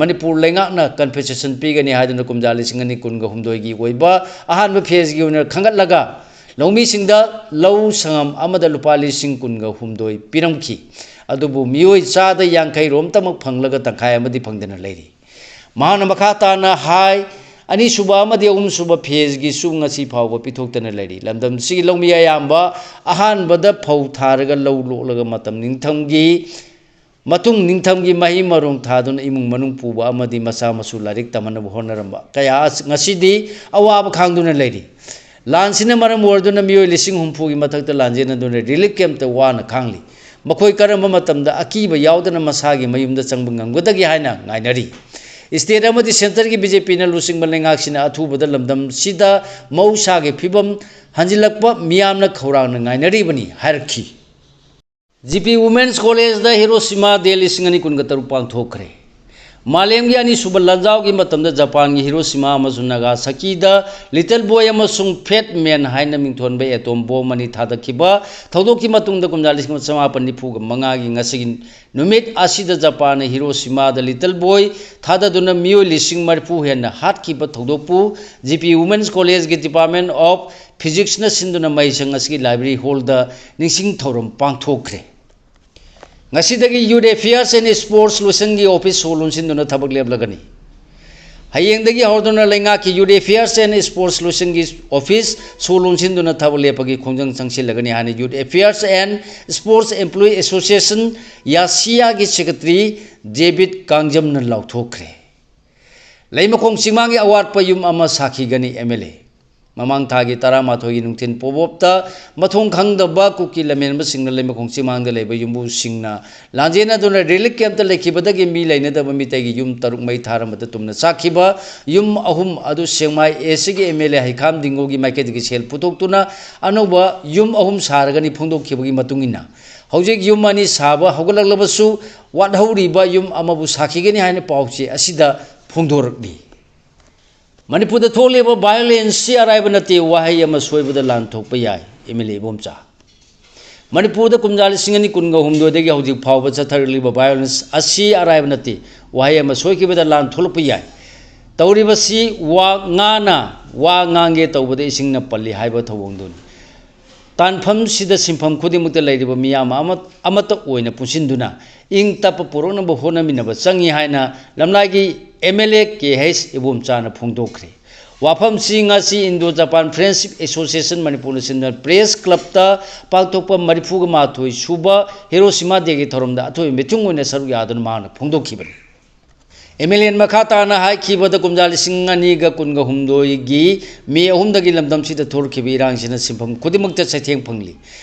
ꯃꯅꯤꯄꯨꯔ ꯂꯩꯉꯥꯛꯅ ꯀꯝꯄꯦꯟꯁꯦꯁꯟ ꯄꯤꯒꯅꯤ ꯍꯥꯏꯗꯨꯅ ꯀꯨꯝꯖꯥ ꯂꯤꯁꯤꯡ ꯑꯅꯤ ꯀꯨꯟꯒ ꯍꯨꯝꯗꯣꯏꯒꯤ ꯑꯣꯏꯕ ꯑꯍꯥꯟꯕ ꯐꯦꯖꯒꯤ ꯑꯣꯏꯅ ꯈꯟꯒꯠꯂꯒ ꯂꯧꯃꯤꯁꯤꯡꯗ ꯂꯧ ꯁꯪꯉꯝ ꯑꯃꯗ ꯂꯨꯄꯥ ꯂꯤꯁꯤꯡ ꯀꯨꯟꯒ ꯍꯨꯝꯗꯣꯏ ꯄꯤꯔꯝꯈꯤ꯫ ꯑꯗꯨꯕꯨ ꯃꯤꯑꯣꯏ ꯆꯥꯗ ꯌꯥꯡꯈꯩ ꯔꯣꯝꯇꯃꯛ ꯐꯪꯂꯒ ꯇꯪꯈꯥꯏ ꯑꯃꯗꯤ ꯐꯪꯗꯅ ꯂꯩꯔꯤ꯫ ꯃꯍꯥꯛꯅ ꯃꯈꯥ ꯇꯥꯅ ꯍꯥꯏ, ꯑꯅꯤꯁꯨꯕ ꯑꯃꯗꯤ ꯑꯍꯨꯝꯁꯨꯕ ꯐꯦꯖꯒꯤꯁꯨ ꯉꯁꯤ ꯐꯥꯎꯕ ꯄꯤꯊꯣꯛꯇꯅ ꯂꯩꯔꯤ꯫ ꯂꯝꯗꯝꯁꯤꯒꯤ ꯂꯧꯃꯤ ꯑꯌꯥꯝꯕ ꯑꯍꯥꯟꯕꯗ ꯐꯧ ꯊꯥꯔꯒ ꯂꯧ ꯂꯣꯛꯂꯒ ꯃꯇꯝ ꯅꯤꯡꯊꯝꯒꯤ ꯃꯇꯨꯡ ꯅꯤꯡꯊꯝꯒꯤ ꯃꯍꯩ ꯃꯔꯣꯡ ꯊꯥꯗꯨꯅ ꯏꯃꯨꯡ ꯃꯅꯨꯡ ꯄꯨꯕ ꯑꯃꯗꯤ ꯃꯆꯥ ꯃꯁꯨ ꯂꯥꯏꯔꯤꯛ ꯇꯝꯍꯟꯅꯕ ꯍꯣꯠꯅꯔꯝꯕ ꯀꯌꯥ ꯑꯁ-, ꯉꯁꯤꯗꯤ ꯑꯋꯥꯕ ꯈꯥꯡꯗꯨꯅ ꯂꯩꯔꯤ꯫ ꯂꯥꯟꯁꯤꯅ ꯃꯔꯝ ꯑꯣꯏꯔꯗꯨꯅ ꯃꯤꯑꯣꯏ ꯂꯤꯁꯤꯡ ꯍꯨꯝꯐꯨꯒꯤ ꯃꯊꯛꯇ ꯂꯥꯟꯖꯦꯟꯅꯗꯨꯅ ꯔꯤꯂꯤꯐ ꯀꯦꯝꯞꯇ ꯋꯥꯅ ꯈꯥꯡꯂꯤ꯫ ꯃꯈꯣꯏ ꯀꯔꯝꯕ ꯃꯇꯝꯗ ꯑꯀꯤꯕ ꯌꯥꯎꯗꯅ ꯃꯁꯥꯒꯤ ꯃꯌꯨꯝꯗ ꯆꯪꯕ ꯉꯝꯒꯗꯒꯦ ꯍꯥꯏꯅ ꯉꯥꯏꯅꯔꯤ꯫ ꯁ꯭ꯇꯦꯠ ꯑꯃꯗꯤ ꯁꯦꯟꯇꯔꯒꯤ ꯕꯤ ꯖꯦ ꯄꯤꯅ ꯂꯨꯆꯤꯡꯕ ꯂꯩꯉꯥꯛꯁꯤꯅ ꯑꯊꯨꯕꯗ ꯂꯝꯗꯝꯁꯤꯗ ꯃꯍꯧꯁꯥꯒꯤ ꯐꯤꯕꯝ ꯍꯟꯖꯤꯜꯂꯛꯄ ꯃꯤꯌꯥꯝꯅ ꯈꯧꯔꯥꯡꯅ ꯉꯥꯏꯅꯔꯤꯕꯅꯤ ꯍꯥꯏꯔꯛꯈꯤ꯫ ꯖꯤ ꯄꯤ ꯋꯨꯃꯦꯟꯁ ꯀꯣꯂꯦꯖꯗ ꯍꯤꯔꯣꯁꯤꯃꯥ ꯗꯦ ꯂꯤꯁꯤꯡ ꯑꯅꯤ ꯀꯨꯟꯒ ꯇꯔꯨꯛ ꯄꯥꯡꯊꯣꯛꯈ꯭ꯔꯦ꯫ ꯃꯥꯂꯦꯝꯒꯤ ꯑꯅꯤꯁꯨꯕ ꯂꯥꯟꯖꯥꯎꯒꯤ ꯃꯇꯝꯗ ꯖꯄꯥꯟꯒꯤ ꯍꯤꯔꯣꯁꯤꯃꯥ ꯑꯃꯁꯨꯡ ꯅꯥꯒꯥꯁꯥꯀꯤꯗ ꯂꯤꯇꯜ ꯕꯣꯏ ꯑꯃꯁꯨꯡ ꯐꯦꯠ ꯃꯦꯟ ꯍꯥꯏꯅ ꯃꯤꯡꯊꯣꯟꯕ ꯑꯦꯇꯣꯝ ꯕꯣꯝ ꯑꯅꯤ ꯊꯥꯗꯈꯤꯕ ꯊꯧꯗꯣꯛꯀꯤ ꯃꯇꯨꯡꯗ ꯀꯨꯝꯖꯥ ꯂꯤꯁꯤꯡ ꯑꯃ ꯆꯃꯥꯄꯟ ꯅꯤꯐꯨꯒ ꯃꯉꯥꯒꯤ ꯉꯁꯤꯒꯤ ꯅꯨꯃꯤꯠ ꯑꯁꯤꯗ ꯖꯄꯥꯟꯅ ꯍꯤꯔꯣꯁꯤꯃꯥꯗ ꯂꯤꯇꯜ ꯕꯣꯏ ꯊꯥꯗꯗꯨꯅ ꯃꯤꯑꯣꯏ ꯂꯤꯁꯤꯡ ꯃꯔꯤꯐꯨ ꯍꯦꯟꯅ ꯍꯥꯠꯈꯤꯕ ꯊꯧꯗꯣꯛꯄꯨ ꯖꯤ ꯄꯤ ꯋꯨꯃꯦꯟꯁ ꯀꯣꯂꯦꯖꯒꯤ Department of Physicsꯅ ꯁꯤꯟꯗꯨꯅ ꯃꯍꯩꯁꯪ ꯑꯁꯤꯒꯤ library hallꯗ ꯅꯤꯡꯁꯤꯡ ꯊꯧꯔꯝ ꯄꯥꯡꯊꯣꯛꯈ꯭ꯔꯦ꯫ ꯉꯁꯤꯗꯒꯤ Youth Affairs and Sports ꯂꯣꯏꯁꯪꯒꯤ office ꯁꯣ ꯂꯣꯟꯁꯤꯟꯗꯨꯅ ꯊꯕꯛ ꯂꯦꯞꯂꯒꯅꯤ꯫ ꯍꯌꯦꯡꯗꯒꯤ ꯍꯧꯔꯗꯨꯅ ꯂꯩꯉꯥꯛꯀꯤ Youth Affairs and Sports ꯂꯣꯏꯁꯪꯒꯤ office ꯁꯣ ꯂꯣꯟꯁꯤꯟꯗꯨꯅ ꯊꯕꯛ ꯂꯦꯞꯄꯒꯤ ꯈꯣꯡꯖꯪ ꯆꯪꯁꯤꯜꯂꯒꯅꯤ ꯍꯥꯏꯅ Youth Affairs and Sports Employee Association, ꯌꯥꯁꯤꯌꯥꯒꯤ secretary ꯗꯦꯕꯤꯠ ꯀꯥꯡꯖꯝꯅ ꯂꯥꯎꯊꯣꯛꯈ꯭ꯔꯦ꯫ ꯂꯩꯃꯈꯣꯡ ꯆꯤꯡꯃꯥꯡꯒꯤ ꯑꯋꯥꯠꯄ ꯌꯨꯝ ꯑꯃ ꯁꯥꯈꯤꯒꯅꯤ ꯑꯦꯝ ꯑꯦꯜ ꯑꯦ꯫ ꯃꯃꯥꯡ ꯊꯥꯒꯤ ꯇꯔꯥꯃꯥꯊꯣꯏꯒꯤ ꯅꯨꯡꯊꯤꯜ ꯄꯣꯕꯣꯞꯇ ꯃꯊꯣꯡ ꯈꯪꯗꯕ ꯀꯨꯀꯤ ꯂꯝꯍꯦꯟꯕꯁꯤꯡꯅ ꯂꯩꯃꯈꯣꯡ ꯆꯤꯡꯃꯥꯡꯗ ꯂꯩꯕ ꯌꯨꯝꯕꯨꯁꯤꯡꯅ ꯂꯥꯟꯖꯦꯟꯅꯗꯨꯅ ꯔꯤꯂꯤꯐ ꯀꯦꯝꯞꯇ ꯂꯩꯈꯤꯕꯗꯒꯤ ꯃꯤ ꯂꯩꯅꯗꯕ ꯃꯤꯇꯩꯒꯤ ꯌꯨꯝ ꯇꯔꯨꯛ ꯃꯩ ꯊꯥꯔꯝꯕꯗ ꯇꯨꯝꯅ ꯆꯥꯛꯈꯤꯕ ꯌꯨꯝ ꯑꯍꯨꯝ ꯑꯗꯨ ꯁꯦꯛꯃꯥꯏ ꯑꯦ ꯁꯤꯒꯤ ꯑꯦꯝ ꯑꯦꯜ ꯑꯦ ꯍꯩꯈꯥꯝ ꯗꯤꯡꯒꯣꯒꯤ ꯃꯥꯏꯀꯩꯗꯒꯤ ꯁꯦꯜ ꯄꯨꯊꯣꯛꯇꯨꯅ ꯑꯅꯧꯕ ꯌꯨꯝ ꯑꯍꯨꯝ ꯁꯥꯔꯒꯅꯤ ꯐꯣꯡꯗꯣꯛꯈꯤꯕꯒꯤ ꯃꯇꯨꯡ ꯏꯟꯅ, ꯍꯧꯖꯤꯛ ꯌꯨꯝ ꯑꯅꯤ ꯁꯥꯕ ꯍꯧꯒꯠꯂꯛꯂꯕꯁꯨ ꯋꯥꯠꯍꯧꯔꯤꯕ ꯌꯨꯝ ꯑꯃꯕꯨ ꯁꯥꯈꯤꯒꯅꯤ ꯍꯥꯏꯅ ꯄꯥꯎꯆꯦ ꯑꯁꯤꯗ ꯐꯣꯡꯗꯣꯔꯛꯂꯤ꯫ ꯃꯅꯤꯄꯨꯔꯗ ꯊꯣꯛꯂꯤꯕ violence ꯁꯤ ꯑꯔꯥꯏꯕ ꯅꯠꯇꯦ, ꯋꯥꯍꯩ ꯑꯃ ꯁꯣꯏꯕꯗ ꯂꯥꯟ ꯊꯣꯛꯄ ꯌꯥꯏ꯫ M L A Ibomcha. ꯃꯅꯤꯄꯨꯔꯗ ꯀꯨꯝꯖꯥ ꯂꯤꯁꯤꯡ ꯑꯅꯤ ꯀꯨꯟꯒ ꯍꯨꯝꯗꯣꯏꯗꯒꯤ ꯍꯧꯖꯤꯛ ꯐꯥꯎꯕ ꯆꯠꯊꯔꯛꯂꯤꯕ violence ꯑꯁꯤ ꯑꯔꯥꯏꯕ ꯅꯠꯇꯦ꯫ ꯋꯥꯍꯩ ꯑꯃ ꯁꯣꯏꯈꯤꯕꯗ ꯂꯥꯟ ꯊꯣꯛꯂꯛꯄ ꯌꯥꯏ꯫ ꯇꯧꯔꯤꯕꯁꯤ ꯋꯥ ꯉꯥꯅ ꯋꯥ ꯉꯥꯡꯒꯦ ꯇꯧꯕꯗ ꯏꯁꯤꯡꯅ ꯄꯜꯂꯤ ꯍꯥꯏꯕ ꯊꯧꯑꯣꯡꯗꯨꯅꯤ꯫ ꯇꯥꯟꯐꯝꯁꯤꯗ ꯁꯤꯟꯐꯝ ꯈꯨꯗꯤꯡꯃꯛꯇ ꯂꯩꯔꯤꯕ ꯃꯤꯌꯥꯝ ꯑꯃ-, ꯑꯃꯠꯇ ꯑꯣꯏꯅ ꯄꯨꯟꯁꯤꯟꯗꯨꯅ ꯏꯪ ꯇꯞꯄ ꯄꯨꯔꯛꯅꯕ ꯍꯣꯠꯅꯃꯤꯟꯅꯕ ꯆꯪꯏ ꯍꯥꯏꯅ ꯂꯝꯂꯥꯏꯒꯤ M L A K H ꯏꯕꯣꯝꯆꯥꯅ ꯐꯣꯡꯗꯣꯛꯈ꯭ꯔꯦ꯫ ꯋꯥꯐꯝꯁꯤ ꯉꯁꯤ Indo Japan Friendship Association ꯃꯅꯤꯄꯨꯔꯅ ꯁꯤꯟꯕ ꯄ꯭ꯔꯦꯁ ꯀ꯭ꯂꯕꯇ ꯄꯥꯡꯊꯣꯛꯄ ꯃꯔꯤꯐꯨꯒ ꯃꯥꯊꯣꯏ ꯁꯨꯕ ꯍꯤꯔꯣꯁꯤꯃꯥ ꯗꯦꯒꯤ ꯊꯧꯔꯝꯗ ꯑꯊꯣꯏꯕ ꯃꯤꯊꯨꯡ ꯑꯣꯏꯅ ꯁꯔꯨꯛ ꯌꯥꯗꯨꯅ ꯃꯍꯥꯛꯅ ꯐꯣꯡꯗꯣꯛꯈꯤꯕꯅꯤ꯫ ꯑꯦꯝ ꯑꯦꯜ ꯑꯦꯅ ꯃꯈꯥ ꯇꯥꯅ ꯍꯥꯏꯈꯤꯕꯗ ꯀꯨꯝꯖꯥ ꯂꯤꯁꯤꯡ ꯑꯅꯤꯒ ꯀꯨꯟꯒ ꯍꯨꯝꯗꯣꯏꯒꯤ ꯃꯦ ꯑꯍꯨꯝꯗꯒꯤ ꯂꯝꯗꯝꯁꯤꯗ ꯊꯣꯛꯈꯤꯕ ꯏꯔꯥꯡꯁꯤꯅ ꯁꯤꯟꯐꯝ ꯈꯨꯗꯤꯡꯃꯛꯇ ꯆꯩꯊꯦꯡ ꯐꯪꯂꯤ꯫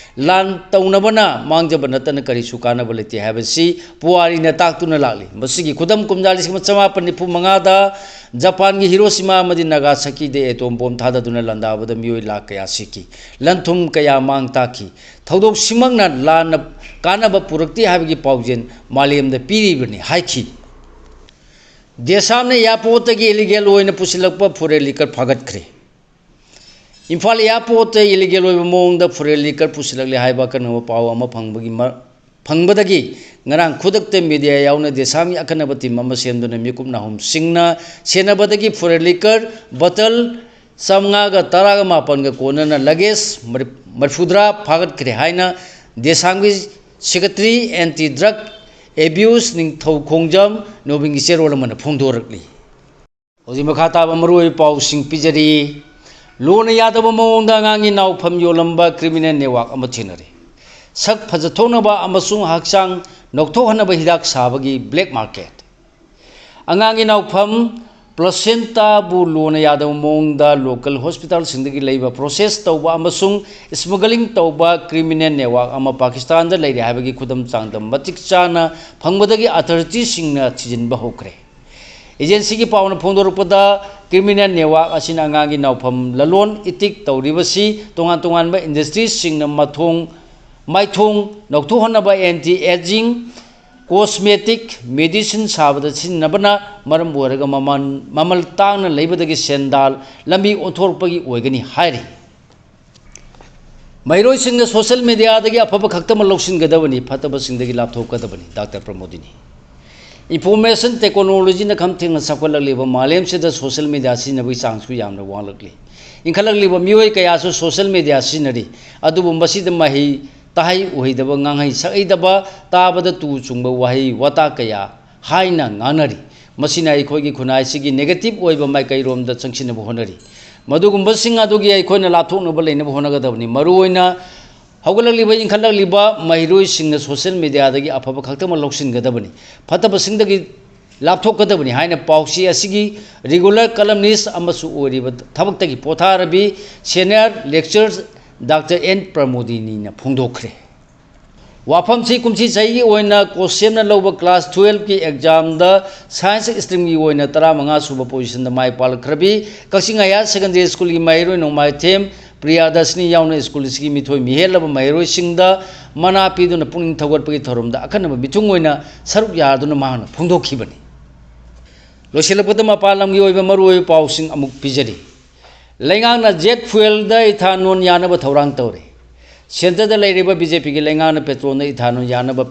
ꯂꯥꯟ ꯇꯧꯅꯕꯅ ꯃꯥꯡꯖꯕ ꯅꯠꯇꯅ ꯀꯔꯤꯁꯨ ꯀꯥꯟꯅꯕ ꯂꯩꯇꯦ ꯍꯥꯏꯕꯁꯤ ꯄꯨꯋꯥꯔꯤꯅ ꯇꯥꯛꯇꯨꯅ ꯂꯥꯛꯂꯤ꯫ ꯃꯁꯤꯒꯤ ꯈꯨꯗꯝ ꯀꯨꯝꯖꯥ ꯂꯤꯁꯤꯡ ꯑꯃ ꯆꯃꯥꯄꯟ ꯅꯤꯐꯨ ꯃꯉꯥꯗ ꯖꯄꯥꯟꯒꯤ ꯍꯤꯔꯣꯁꯤꯃꯥ ꯑꯃꯗꯤ ꯅꯥꯒꯥꯁꯥꯀꯤꯗ ꯑꯦꯇꯣꯝ ꯕꯣꯝ ꯊꯥꯗꯗꯨꯅ ꯂꯥꯟꯗꯥꯕꯗ ꯃꯤꯑꯣꯏ ꯂꯥꯈ ꯀꯌꯥ ꯁꯤꯈꯤ꯫ ꯂꯟ ꯊꯨꯝ ꯀꯌꯥ ꯃꯥꯡ ꯇꯥꯛꯈꯤ꯫ ꯊꯧꯗꯣꯛꯁꯤꯃꯛꯅ ꯂꯥꯟꯅ ꯀꯥꯟꯅꯕ ꯄꯨꯔꯛꯇꯦ ꯍꯥꯏꯕꯒꯤ ꯄꯥꯎꯖꯦꯜ ꯃꯥꯂꯦꯝꯗ ꯄꯤꯔꯤꯕꯅꯤ ꯍꯥꯏꯈꯤ꯫ ꯗꯦꯁꯥꯝꯅ ꯑꯦꯌꯥꯔꯄꯣꯔꯠꯇꯒꯤ ꯏꯂꯤꯒꯦꯜ ꯑꯣꯏꯅ ꯄꯨꯁꯤꯜꯂꯛꯄ ꯐꯣꯔꯦꯟ ꯂꯤꯀꯔ ꯐꯥꯒꯠꯈ꯭ꯔꯦ꯫ ꯏꯝꯐꯥꯜ ꯑꯦꯌꯥꯔꯄꯣꯔꯠꯇ ꯏꯂꯤꯒꯦꯜ ꯑꯣꯏꯕ ꯃꯑꯣꯡꯗ ꯐꯣꯔꯦꯟ ꯂꯤꯀꯔ ꯄꯨꯁꯤꯜꯂꯛꯂꯦ ꯍꯥꯏꯕ ꯑꯀꯛꯅꯕ ꯄꯥꯎ ꯑꯃ ꯐꯪꯕꯒꯤ ꯃ-, ꯐꯪꯕꯗꯒꯤ ꯉꯔꯥꯡ ꯈꯨꯗꯛꯇ ꯃꯤꯗꯤꯌꯥ ꯌꯥꯎꯅ ꯗꯦꯁꯥꯝꯒꯤ ꯑꯀꯟꯅꯕ ꯇꯤꯝ ꯑꯃ ꯁꯦꯝꯗꯨꯅ ꯃꯤꯀꯨꯞ ꯅꯥꯍꯨꯝꯁꯤꯡꯅ ꯁꯦꯟꯅꯕꯗꯒꯤ ꯐꯣꯔꯦꯟ ꯂꯤꯀꯔ ꯕꯇꯜ ꯆꯥꯝꯃꯉꯥꯒ ꯇꯔꯥꯒ ꯃꯥꯄꯟꯒ ꯀꯣꯟꯅꯅ ꯂꯒꯦꯖ ꯃꯔꯤ-, ꯃꯔꯤꯐꯨꯇꯔꯥ ꯐꯥꯒꯠꯈ꯭ꯔꯦ ꯍꯥꯏꯅ ꯗꯦꯁꯥꯝꯒꯤ ꯁꯦꯀ꯭ꯔꯦꯇꯔꯤ ꯑꯦꯟꯇꯤ ꯗ꯭ꯔꯒ ꯑꯦꯕ꯭ꯌꯨꯁ ꯅꯤꯡꯊꯧ ꯈꯣꯡꯖꯝ ꯅꯣꯕꯤꯟꯒꯤ ꯆꯦꯔꯣꯜ ꯑꯃꯅ ꯐꯣꯡꯗꯣꯔꯛꯂꯤ꯫ ꯍꯧꯖꯤꯛ ꯃꯈꯥ ꯇꯥꯕ ꯃꯔꯨꯑꯣꯏꯕ ꯄꯥꯎꯁꯤꯡ ꯄꯤꯖꯔꯤ꯫ ꯂꯣꯅ ꯌꯥꯗꯕ ꯃꯑꯣꯡꯗ ꯑꯉꯥꯡꯒꯤ ꯅꯥꯎꯐꯝ ꯌꯣꯜꯂꯝꯕ ꯀ꯭ꯔꯤꯃꯤꯅꯦꯜ ꯅꯦꯠꯋꯥꯔꯛ ꯑꯃ ꯊꯦꯡꯅꯔꯦ꯫ ꯁꯛ ꯐꯖꯊꯣꯛꯅꯕ ꯑꯃꯁꯨꯡ ꯍꯛꯆꯥꯡ ꯅꯧꯊꯣꯛꯍꯟꯅꯕ ꯍꯤꯗꯥꯛ ꯁꯥꯕꯒꯤ ꯕ꯭ꯂꯦꯛ ꯃꯥꯔꯀꯦꯠ꯫ ꯑꯉꯥꯡꯒꯤ ꯅꯥꯎꯐꯝ ꯄ꯭ꯂꯥꯁꯦꯟꯇꯥꯕꯨ ꯂꯣꯅ ꯌꯥꯗꯕ ꯃꯑꯣꯡꯗ ꯂꯣꯀꯦꯜ ꯍꯣꯁꯄꯤꯇꯥꯜꯁꯤꯡꯗꯒꯤ ꯂꯩꯕ ꯄ꯭ꯔꯣꯁꯦꯁ ꯇꯧꯕ ꯑꯃꯁꯨꯡ ꯁ꯭ꯃꯒꯂꯤꯡ ꯇꯧꯕ ꯀ꯭ꯔꯤꯃꯤꯅꯦꯜ ꯅꯦꯠꯋꯥꯔꯛ ꯑꯃ ꯄꯥꯀꯤꯁꯇꯥꯟꯗ ꯂꯩꯔꯦ ꯍꯥꯏꯕꯒꯤ ꯈꯨꯗꯝ ꯆꯥꯡꯗꯝ ꯃꯇꯤꯛ ꯆꯥꯅ ꯐꯪꯕꯗꯒꯤ ꯑꯊꯣꯔꯤꯇꯤꯁꯤꯡꯅ ꯊꯤꯖꯤꯟꯕ ꯍꯧꯈ꯭ꯔꯦ꯫ ꯑꯦꯖꯦꯟꯁꯤꯒꯤ ꯄꯥꯎꯅ ꯐꯣꯡꯗꯣꯔꯛꯄꯗ, ꯀ꯭ꯔꯤꯃꯤꯅꯦꯜ ꯅꯦꯠꯋꯥꯔꯛ ꯑꯁꯤꯅ ꯑꯉꯥꯡꯒꯤ ꯅꯥꯎꯐꯝ ꯂꯂꯣꯟ ꯏꯇꯤꯛ ꯇꯧꯔꯤꯕꯁꯤ ꯇꯣꯉꯥꯟ ꯇꯣꯉꯥꯟꯕ ꯏꯟꯗꯁꯇ꯭ꯔꯤꯁꯤꯡꯅ ꯃꯊꯣꯡ, ꯃꯥꯏꯊꯣꯡ ꯅꯧꯊꯣꯛꯍꯟꯅꯕ ꯑꯦꯟꯇꯤ ꯑꯦꯖꯤꯡ, cosmetic, medicine ꯁꯥꯕꯗ ꯁꯤꯖꯤꯟꯅꯕꯅ ꯃꯔꯝ ꯑꯣꯏꯔꯒ ꯃꯃꯜ, ꯃꯃꯜ ꯇꯥꯡꯅ ꯂꯩꯕꯗꯒꯤ ꯁꯦꯟꯗꯥꯜ ꯂꯝꯕꯤ ꯑꯣꯟꯊꯣꯔꯛꯄꯒꯤ ꯑꯣꯏꯒꯅꯤ ꯍꯥꯏꯔꯤ꯫ ꯃꯍꯩꯔꯣꯏꯁꯤꯡꯅ social mediaꯗꯒꯤ ꯑꯐꯕ ꯈꯛꯇꯃꯛ ꯂꯧꯁꯤꯟꯒꯗꯕꯅꯤ, ꯐꯠꯇꯕꯁꯤꯡꯗꯒꯤ ꯂꯥꯞꯊꯣꯛꯀꯗꯕꯅꯤ, ꯗꯥꯛꯇꯔ ꯄ꯭ꯔꯃꯣꯗꯤꯅꯤ꯫ Information technologyꯅ ꯈꯝ ꯊꯦꯡꯅ ꯆꯥꯎꯈꯠꯂꯛꯂꯤꯕ ꯃꯥꯂꯦꯝꯁꯤꯗ social media ꯁꯤꯖꯤꯟꯅꯕꯒꯤ ꯆꯥꯡꯁꯨ ꯌꯥꯝꯅ ꯋꯥꯡꯂꯛꯂꯤ꯫ ꯏꯟꯈꯠꯂꯛꯂꯤꯕ ꯃꯤꯑꯣꯏ ꯀꯌꯥꯁꯨ social media ꯁꯤꯖꯤꯟꯅꯔꯤ, ꯑꯗꯨꯕꯨ ꯃꯁꯤꯗ ꯃꯍꯩ ꯇꯥꯍꯩ ꯎꯍꯩꯗꯕ, ꯉꯥꯡꯍꯩ ꯁꯛꯍꯩꯗꯕ, ꯇꯥꯕꯗ ꯇꯨ ꯆꯨꯡꯕ ꯋꯥꯍꯩ ꯋꯥꯇꯥ ꯀꯌꯥ ꯍꯥꯏꯅ ꯉꯥꯡꯅꯔꯤ꯫ ꯃꯁꯤꯅ ꯑꯩꯈꯣꯏꯒꯤ ꯈꯨꯟꯅꯥꯏꯁꯤꯒꯤ negative ꯑꯣꯏꯕ ꯃꯥꯏꯀꯩꯔꯣꯝꯗ ꯆꯪꯁꯤꯟꯅꯕ ꯍꯣꯠꯅꯔꯤ꯫ ꯃꯗꯨꯒꯨꯝꯕꯁꯤꯡ ꯑꯗꯨꯒꯤ ꯑꯩꯈꯣꯏꯅ ꯂꯥꯞꯊꯣꯛꯅꯕ ꯂꯩꯅꯕ ꯍꯣꯠꯅꯒꯗꯕꯅꯤ꯫ ꯃꯔꯨꯑꯣꯏꯅ ꯍꯧꯒꯠꯂꯛꯂꯤꯕ, ꯏꯟꯈꯠꯂꯛꯂꯤꯕ ꯃꯍꯩꯔꯣꯏꯁꯤꯡꯅ social mediaꯗꯒꯤ ꯑꯐꯕ ꯈꯛꯇꯃꯛ ꯂꯧꯁꯤꯟꯒꯗꯕꯅꯤ, ꯐꯠꯇꯕꯁꯤꯡꯗꯒꯤ ꯂꯥꯞꯊꯣꯛꯀꯗꯕꯅꯤ ꯍꯥꯏꯅ ꯄꯥꯎꯆꯦ ꯑꯁꯤꯒꯤ regular columnist ꯑꯃꯁꯨ ꯑꯣꯏꯔꯤꯕ ꯊꯕꯛꯇꯒꯤ ꯄꯣꯊꯥꯔꯕꯤ senior lecturer ꯗꯥꯛꯇꯔ ꯑꯦꯟ ꯄ꯭ꯔꯃꯣꯗꯤꯅꯤꯅ ꯐꯣꯡꯗꯣꯛꯈ꯭ꯔꯦ꯫ ꯋꯥꯐꯝꯁꯤ ꯀꯨꯝꯁꯤ ꯆꯍꯤꯒꯤ ꯑꯣꯏꯅ ꯀꯣꯁꯦꯝꯅ ꯂꯧꯕ class twelveꯀꯤ examꯗ science streamꯒꯤ ꯑꯣꯏꯅ ꯇꯔꯥꯃꯉꯥ ꯁꯨꯕ positionꯗ ꯃꯥꯏ ꯄꯥꯛꯂꯛꯈ꯭ꯔꯕꯤ ꯀꯛꯆꯤꯡ Higher Secondary Schoolꯒꯤ ꯃꯍꯩꯔꯣꯏ ꯅꯣꯡꯃꯥꯏꯊꯦꯝ ꯄ꯭ꯔꯤꯌꯥꯗꯔꯁꯤꯅꯤ ꯌꯥꯎꯅ school ꯑꯁꯤꯒꯤ ꯃꯤꯊꯣꯏ ꯃꯤꯍꯦꯜꯂꯕ ꯃꯍꯩꯔꯣꯏꯁꯤꯡꯗ ꯃꯅꯥ ꯄꯤꯗꯨꯅ ꯄꯨꯛꯅꯤꯡ ꯊꯧꯒꯠꯄꯒꯤ ꯊꯧꯔꯝꯗ ꯑꯈꯟꯅꯕ ꯃꯤꯊꯨꯡ ꯑꯣꯏꯅ ꯁꯔꯨꯛ ꯌꯥꯗꯨꯅ ꯃꯍꯥꯛꯅ ꯐꯣꯡꯗꯣꯛꯈꯤꯕꯅꯤ꯫ ꯂꯣꯏꯁꯤꯜꯂꯛꯄꯗ ꯃꯄꯥꯟ ꯂꯝꯒꯤ ꯑꯣꯏꯕ ꯃꯔꯨꯑꯣꯏꯕ ꯄꯥꯎꯁꯤꯡ ꯑꯃꯨꯛ ꯄꯤꯖꯔꯤ꯫ ꯂꯩꯉꯥꯛꯅ jet fuelꯗ ethanol ꯌꯥꯅꯕ ꯊꯧꯔꯥꯡ ꯇꯧꯔꯤ꯫ Centreꯗ ꯂꯩꯔꯤꯕ BJPꯒꯤ ꯂꯩꯉꯥꯛꯅ petrolꯗ ethanol ꯌꯥꯅꯕ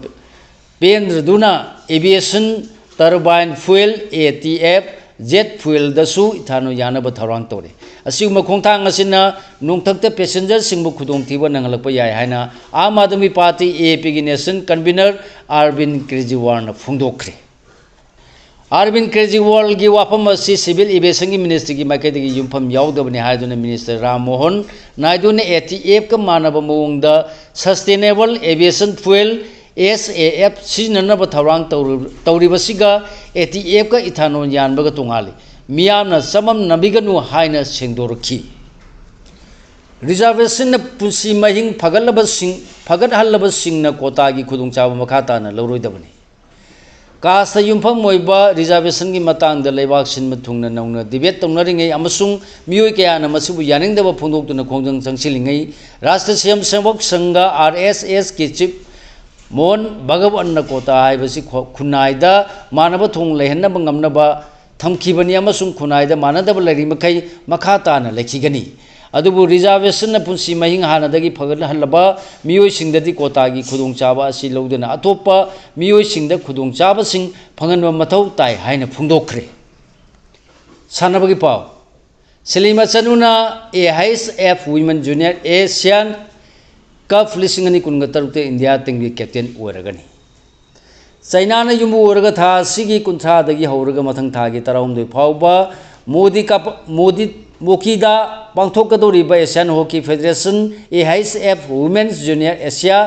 ꯄꯦꯟꯗ꯭ꯔꯗꯨꯅ aviation turbine fuel, ATF, jet fuelꯗꯁꯨ ethanol ꯌꯥꯅꯕ ꯊꯧꯔꯥꯡ ꯇꯧꯔꯤ꯫ ꯑꯁꯤꯒꯨꯝꯕ ꯈꯣꯡꯊꯥꯡ ꯑꯁꯤꯅ ꯅꯣꯡꯊꯛꯇ passengerꯁꯤꯡꯕꯨ ꯈꯨꯗꯣꯡꯊꯤꯕ ꯅꯪꯍꯜꯂꯛꯄ ꯌꯥꯏ ꯍꯥꯏꯅ Aam Aadmi party, AAPꯒꯤ national convener ꯑꯔꯕꯤꯟ ꯀꯦꯖꯔꯤꯋꯥꯜꯅ ꯐꯣꯡꯗꯣꯛꯈ꯭ꯔꯦ꯫ ꯑꯔꯕꯤꯟ ꯀꯦꯖꯔꯤꯋꯥꯜꯒꯤ ꯋꯥꯐꯝ ꯑꯁꯤ civil aviationꯒꯤ ministryꯒꯤ ꯃꯥꯏꯀꯩꯗꯒꯤ ꯌꯨꯝꯐꯝ ꯌꯥꯎꯗꯕꯅꯤ ꯍꯥꯏꯗꯨꯅ minister ꯔꯥꯝ ꯃꯣꯍꯟ ꯅꯥꯏꯗꯨꯅ ATFꯀ ꯃꯥꯟꯅꯕ ꯃꯑꯣꯡꯗ sustainable aviation fuel, SAF, ꯁꯤꯖꯤꯟꯅꯅꯕ ꯊꯧꯔꯥꯡ ꯇꯧꯔꯤ-, ꯇꯧꯔꯤꯕꯁꯤꯒ ATFꯀ ethanol ꯌꯥꯟꯕꯒ ꯇꯣꯉꯥꯜꯂꯤ꯫ ꯃꯤꯌꯥꯝꯅ ꯆꯃꯝꯅꯕꯤꯒꯅꯨ ꯍꯥꯏꯅ ꯁꯦꯡꯗꯣꯔꯛꯈꯤ꯫ Reservationꯅ ꯄꯨꯟꯁꯤ ꯃꯍꯤꯡ ꯐꯒꯠꯂꯕꯁꯤꯡ, ꯐꯒꯠꯍꯜꯂꯕꯁꯤꯡꯅ quotaꯒꯤ ꯈꯨꯗꯣꯡꯆꯥꯕ ꯃꯈꯥ ꯇꯥꯅ ꯂꯧꯔꯣꯏꯗꯕꯅꯤ꯫ Casteꯇ ꯌꯨꯝꯐꯝ ꯑꯣꯏꯕ reservationꯒꯤ ꯃꯇꯥꯡꯗ ꯂꯩꯕꯥꯛ ꯁꯤꯟꯕ ꯊꯨꯡꯅ ꯅꯧꯅ debate ꯇꯧꯅꯔꯤꯉꯩ ꯑꯃꯁꯨꯡ ꯃꯤꯑꯣꯏ ꯀꯌꯥꯅ ꯃꯁꯤꯕꯨ ꯌꯥꯅꯤꯡꯗꯕ ꯐꯣꯡꯗꯣꯛꯇꯨꯅ ꯈꯣꯡꯖꯪ ꯆꯪꯁꯤꯜꯂꯤꯉꯩ, Rashtriya Swayamsevak Sangh, RSSꯀꯤ chief Mohan ꯚꯒꯋꯟꯅ ꯀꯣꯇꯥ ꯍꯥꯏꯕꯁꯤ ꯈꯨ-, ꯈꯨꯟꯅꯥꯏꯗ ꯃꯥꯟꯅꯕ ꯊꯣꯡ ꯂꯩꯍꯟꯅꯕ ꯉꯝꯅꯕ ꯊꯝꯈꯤꯕꯅꯤ ꯑꯃꯁꯨꯡ ꯈꯨꯟꯅꯥꯏꯗ ꯃꯥꯟꯅꯗꯕ ꯂꯩꯔꯤ ꯃꯈꯩ ꯃꯈꯥ ꯇꯥꯅ ꯂꯩꯈꯤꯒꯅꯤ꯫ ꯑꯗꯨꯕꯨ ꯔꯤꯖꯥꯔꯕꯦꯁꯟꯅ ꯄꯨꯟꯁꯤ ꯃꯍꯤꯡ ꯍꯥꯟꯅꯗꯒꯤ ꯐꯒꯠꯍꯜꯂꯕ ꯃꯤꯑꯣꯏꯁꯤꯡꯗꯗꯤ ꯀꯣꯇꯥꯒꯤ ꯈꯨꯗꯣꯡꯆꯥꯕ ꯑꯁꯤ ꯂꯧꯗꯨꯅ ꯑꯇꯣꯞꯄ ꯃꯤꯑꯣꯏꯁꯤꯡꯗ ꯈꯨꯗꯣꯡꯆꯥꯕꯁꯤꯡ ꯐꯪꯍꯟꯕ ꯃꯊꯧ ꯇꯥꯏ ꯍꯥꯏꯅ ꯐꯣꯡꯗꯣꯛꯈ꯭ꯔꯦ꯫ ꯁꯥꯟꯅꯕꯒꯤ ꯄꯥꯎ꯫ ꯁꯤꯂꯤꯃ ꯆꯅꯨꯅ A H F Women Junior Asian Cup ꯂꯤꯁꯤꯡ ꯑꯅꯤ ꯀꯨꯟꯒ ꯇꯔꯨꯛꯇ ꯏꯟꯗꯤꯌꯥ ꯇꯤꯝꯒꯤ ꯀꯦꯞꯇꯦꯟ ꯑꯣꯏꯔꯒꯅꯤ꯫ ꯆꯩꯅꯥꯅ ꯌꯨꯝꯕꯨ ꯑꯣꯏꯔꯒ ꯊꯥ ꯑꯁꯤꯒꯤ ꯀꯨꯟꯊ꯭ꯔꯥꯗꯒꯤ ꯍꯧꯔꯒ ꯃꯊꯪ ꯊꯥꯒꯤ ꯇꯔꯥꯍꯨꯝꯗꯣꯏ ꯐꯥꯎꯕ ꯃꯣꯗꯤ ꯀꯞ-, Modi, ꯃꯣꯀꯤꯗ ꯄꯥꯡꯊꯣꯛꯀꯗꯧꯔꯤꯕ Asian Hockey Federation, A H F Women's Junior Asia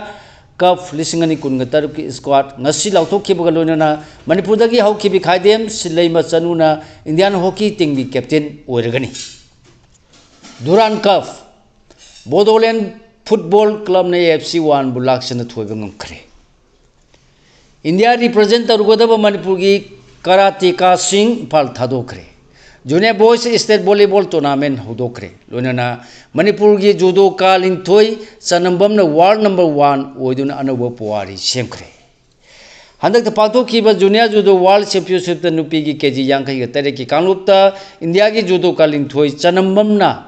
Cup ꯂꯤꯁꯤꯡ ꯑꯅꯤ ꯀꯨꯟꯒ ꯇꯔꯨꯛꯀꯤ squad ꯉꯁꯤ ꯂꯥꯎꯊꯣꯛꯈꯤꯕꯒ ꯂꯣꯏꯅꯅ ꯃꯅꯤꯄꯨꯔꯗꯒꯤ ꯍꯧꯈꯤꯕꯤ ꯈꯥꯏꯗꯦꯝ ꯁꯤꯂꯩꯃ ꯆꯅꯨꯅ Indian hockey ꯇꯤꯝꯒꯤ ꯀꯦꯞꯇꯦꯟ ꯑꯣꯏꯔꯒꯅꯤ꯫ ꯗꯨꯔꯥꯟ ꯀꯞ꯫ ꯕꯣꯗꯣꯂꯦꯟ ꯐꯨꯠꯕꯣꯜ ꯀ꯭ꯂꯕꯅ A F C ꯋꯥꯟꯕꯨ ꯂꯥꯛꯆꯅ ꯊꯣꯏꯕ ꯉꯝꯈ꯭ꯔꯦ꯫ ꯏꯟꯗꯤꯌꯥ ꯔꯤꯄ꯭ꯔꯖꯦꯟ ꯇꯧꯔꯨꯒꯗꯕ ꯃꯅꯤꯄꯨꯔꯒꯤ ꯀꯔꯥꯇꯦꯀꯥꯁꯤꯡ Imphal ꯊꯥꯗꯣꯛꯈ꯭ꯔꯦ꯫ Junior Boys State Volleyball Tournament ꯍꯧꯗꯣꯛꯈ꯭ꯔꯦ꯫ ꯂꯣꯏꯅꯅ ꯃꯅꯤꯄꯨꯔꯒꯤ ꯖꯨꯗꯣ ꯀꯥ ꯂꯤꯟꯊꯣꯏ ꯆꯅꯝꯕꯝꯅ world number one ꯑꯣꯏꯗꯨꯅ ꯑꯅꯧꯕ ꯄꯨꯋꯥꯔꯤ ꯁꯦꯝꯈ꯭ꯔꯦ꯫ ꯍꯟꯗꯛꯇ ꯄꯥꯡꯊꯣꯛꯈꯤꯕ Junior Judo World Championshipꯇ ꯅꯨꯄꯤꯒꯤ ꯀꯦ ꯖꯤ ꯌꯥꯡꯈꯩꯒ ꯇꯔꯦꯠꯀꯤ ꯀꯥꯡꯂꯨꯞꯇ ꯏꯟꯗꯤꯌꯥꯒꯤ ꯖꯨꯗꯣ ꯀꯥ ꯂꯤꯟꯊꯣꯏ ꯆꯅꯝꯕꯝꯅ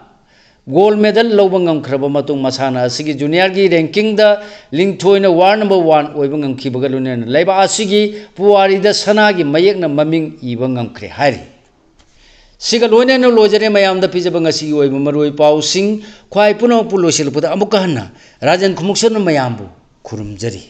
gold medal ꯂꯧꯕ ꯉꯝꯈ꯭ꯔꯕ ꯃꯇꯨꯡ, ꯃꯁꯥꯟꯅ ꯑꯁꯤꯒꯤ juniorꯒꯤ rankingꯗ ꯂꯤꯟꯊꯣꯏꯅ world number one ꯑꯣꯏꯕ ꯉꯝꯈꯤꯕꯒ ꯂꯣꯏꯅꯅ ꯂꯩꯕꯥꯛ ꯑꯁꯤꯒꯤ ꯄꯨꯋꯥꯔꯤꯗ ꯁꯅꯥꯒꯤ ꯃꯌꯦꯛꯅ ꯃꯃꯤꯡ ꯏꯕ ꯉꯝꯈ꯭ꯔꯦ ꯍꯥꯏꯔꯤ꯫ ꯁꯤꯒ ꯂꯣꯏꯅꯅ ꯂꯣꯏꯖꯔꯦ ꯃꯌꯥꯝꯗ ꯄꯤꯖꯕ ꯉꯁꯤꯒꯤ ꯑꯣꯏꯕ ꯃꯔꯨꯑꯣꯏ ꯄꯥꯎꯁꯤꯡ꯫ ꯈ꯭ꯋꯥꯏ ꯄꯨꯝꯅꯃꯛꯄꯨ ꯂꯣꯏꯁꯤꯜꯂꯛꯄꯗ ꯑꯃꯨꯛꯀ ꯍꯟꯅ ꯔꯥꯖꯦꯟ ꯈꯨꯃꯨꯛꯁꯟꯅ ꯃꯌꯥꯝꯕꯨ ꯈꯨꯔꯨꯝꯖꯔꯤ꯫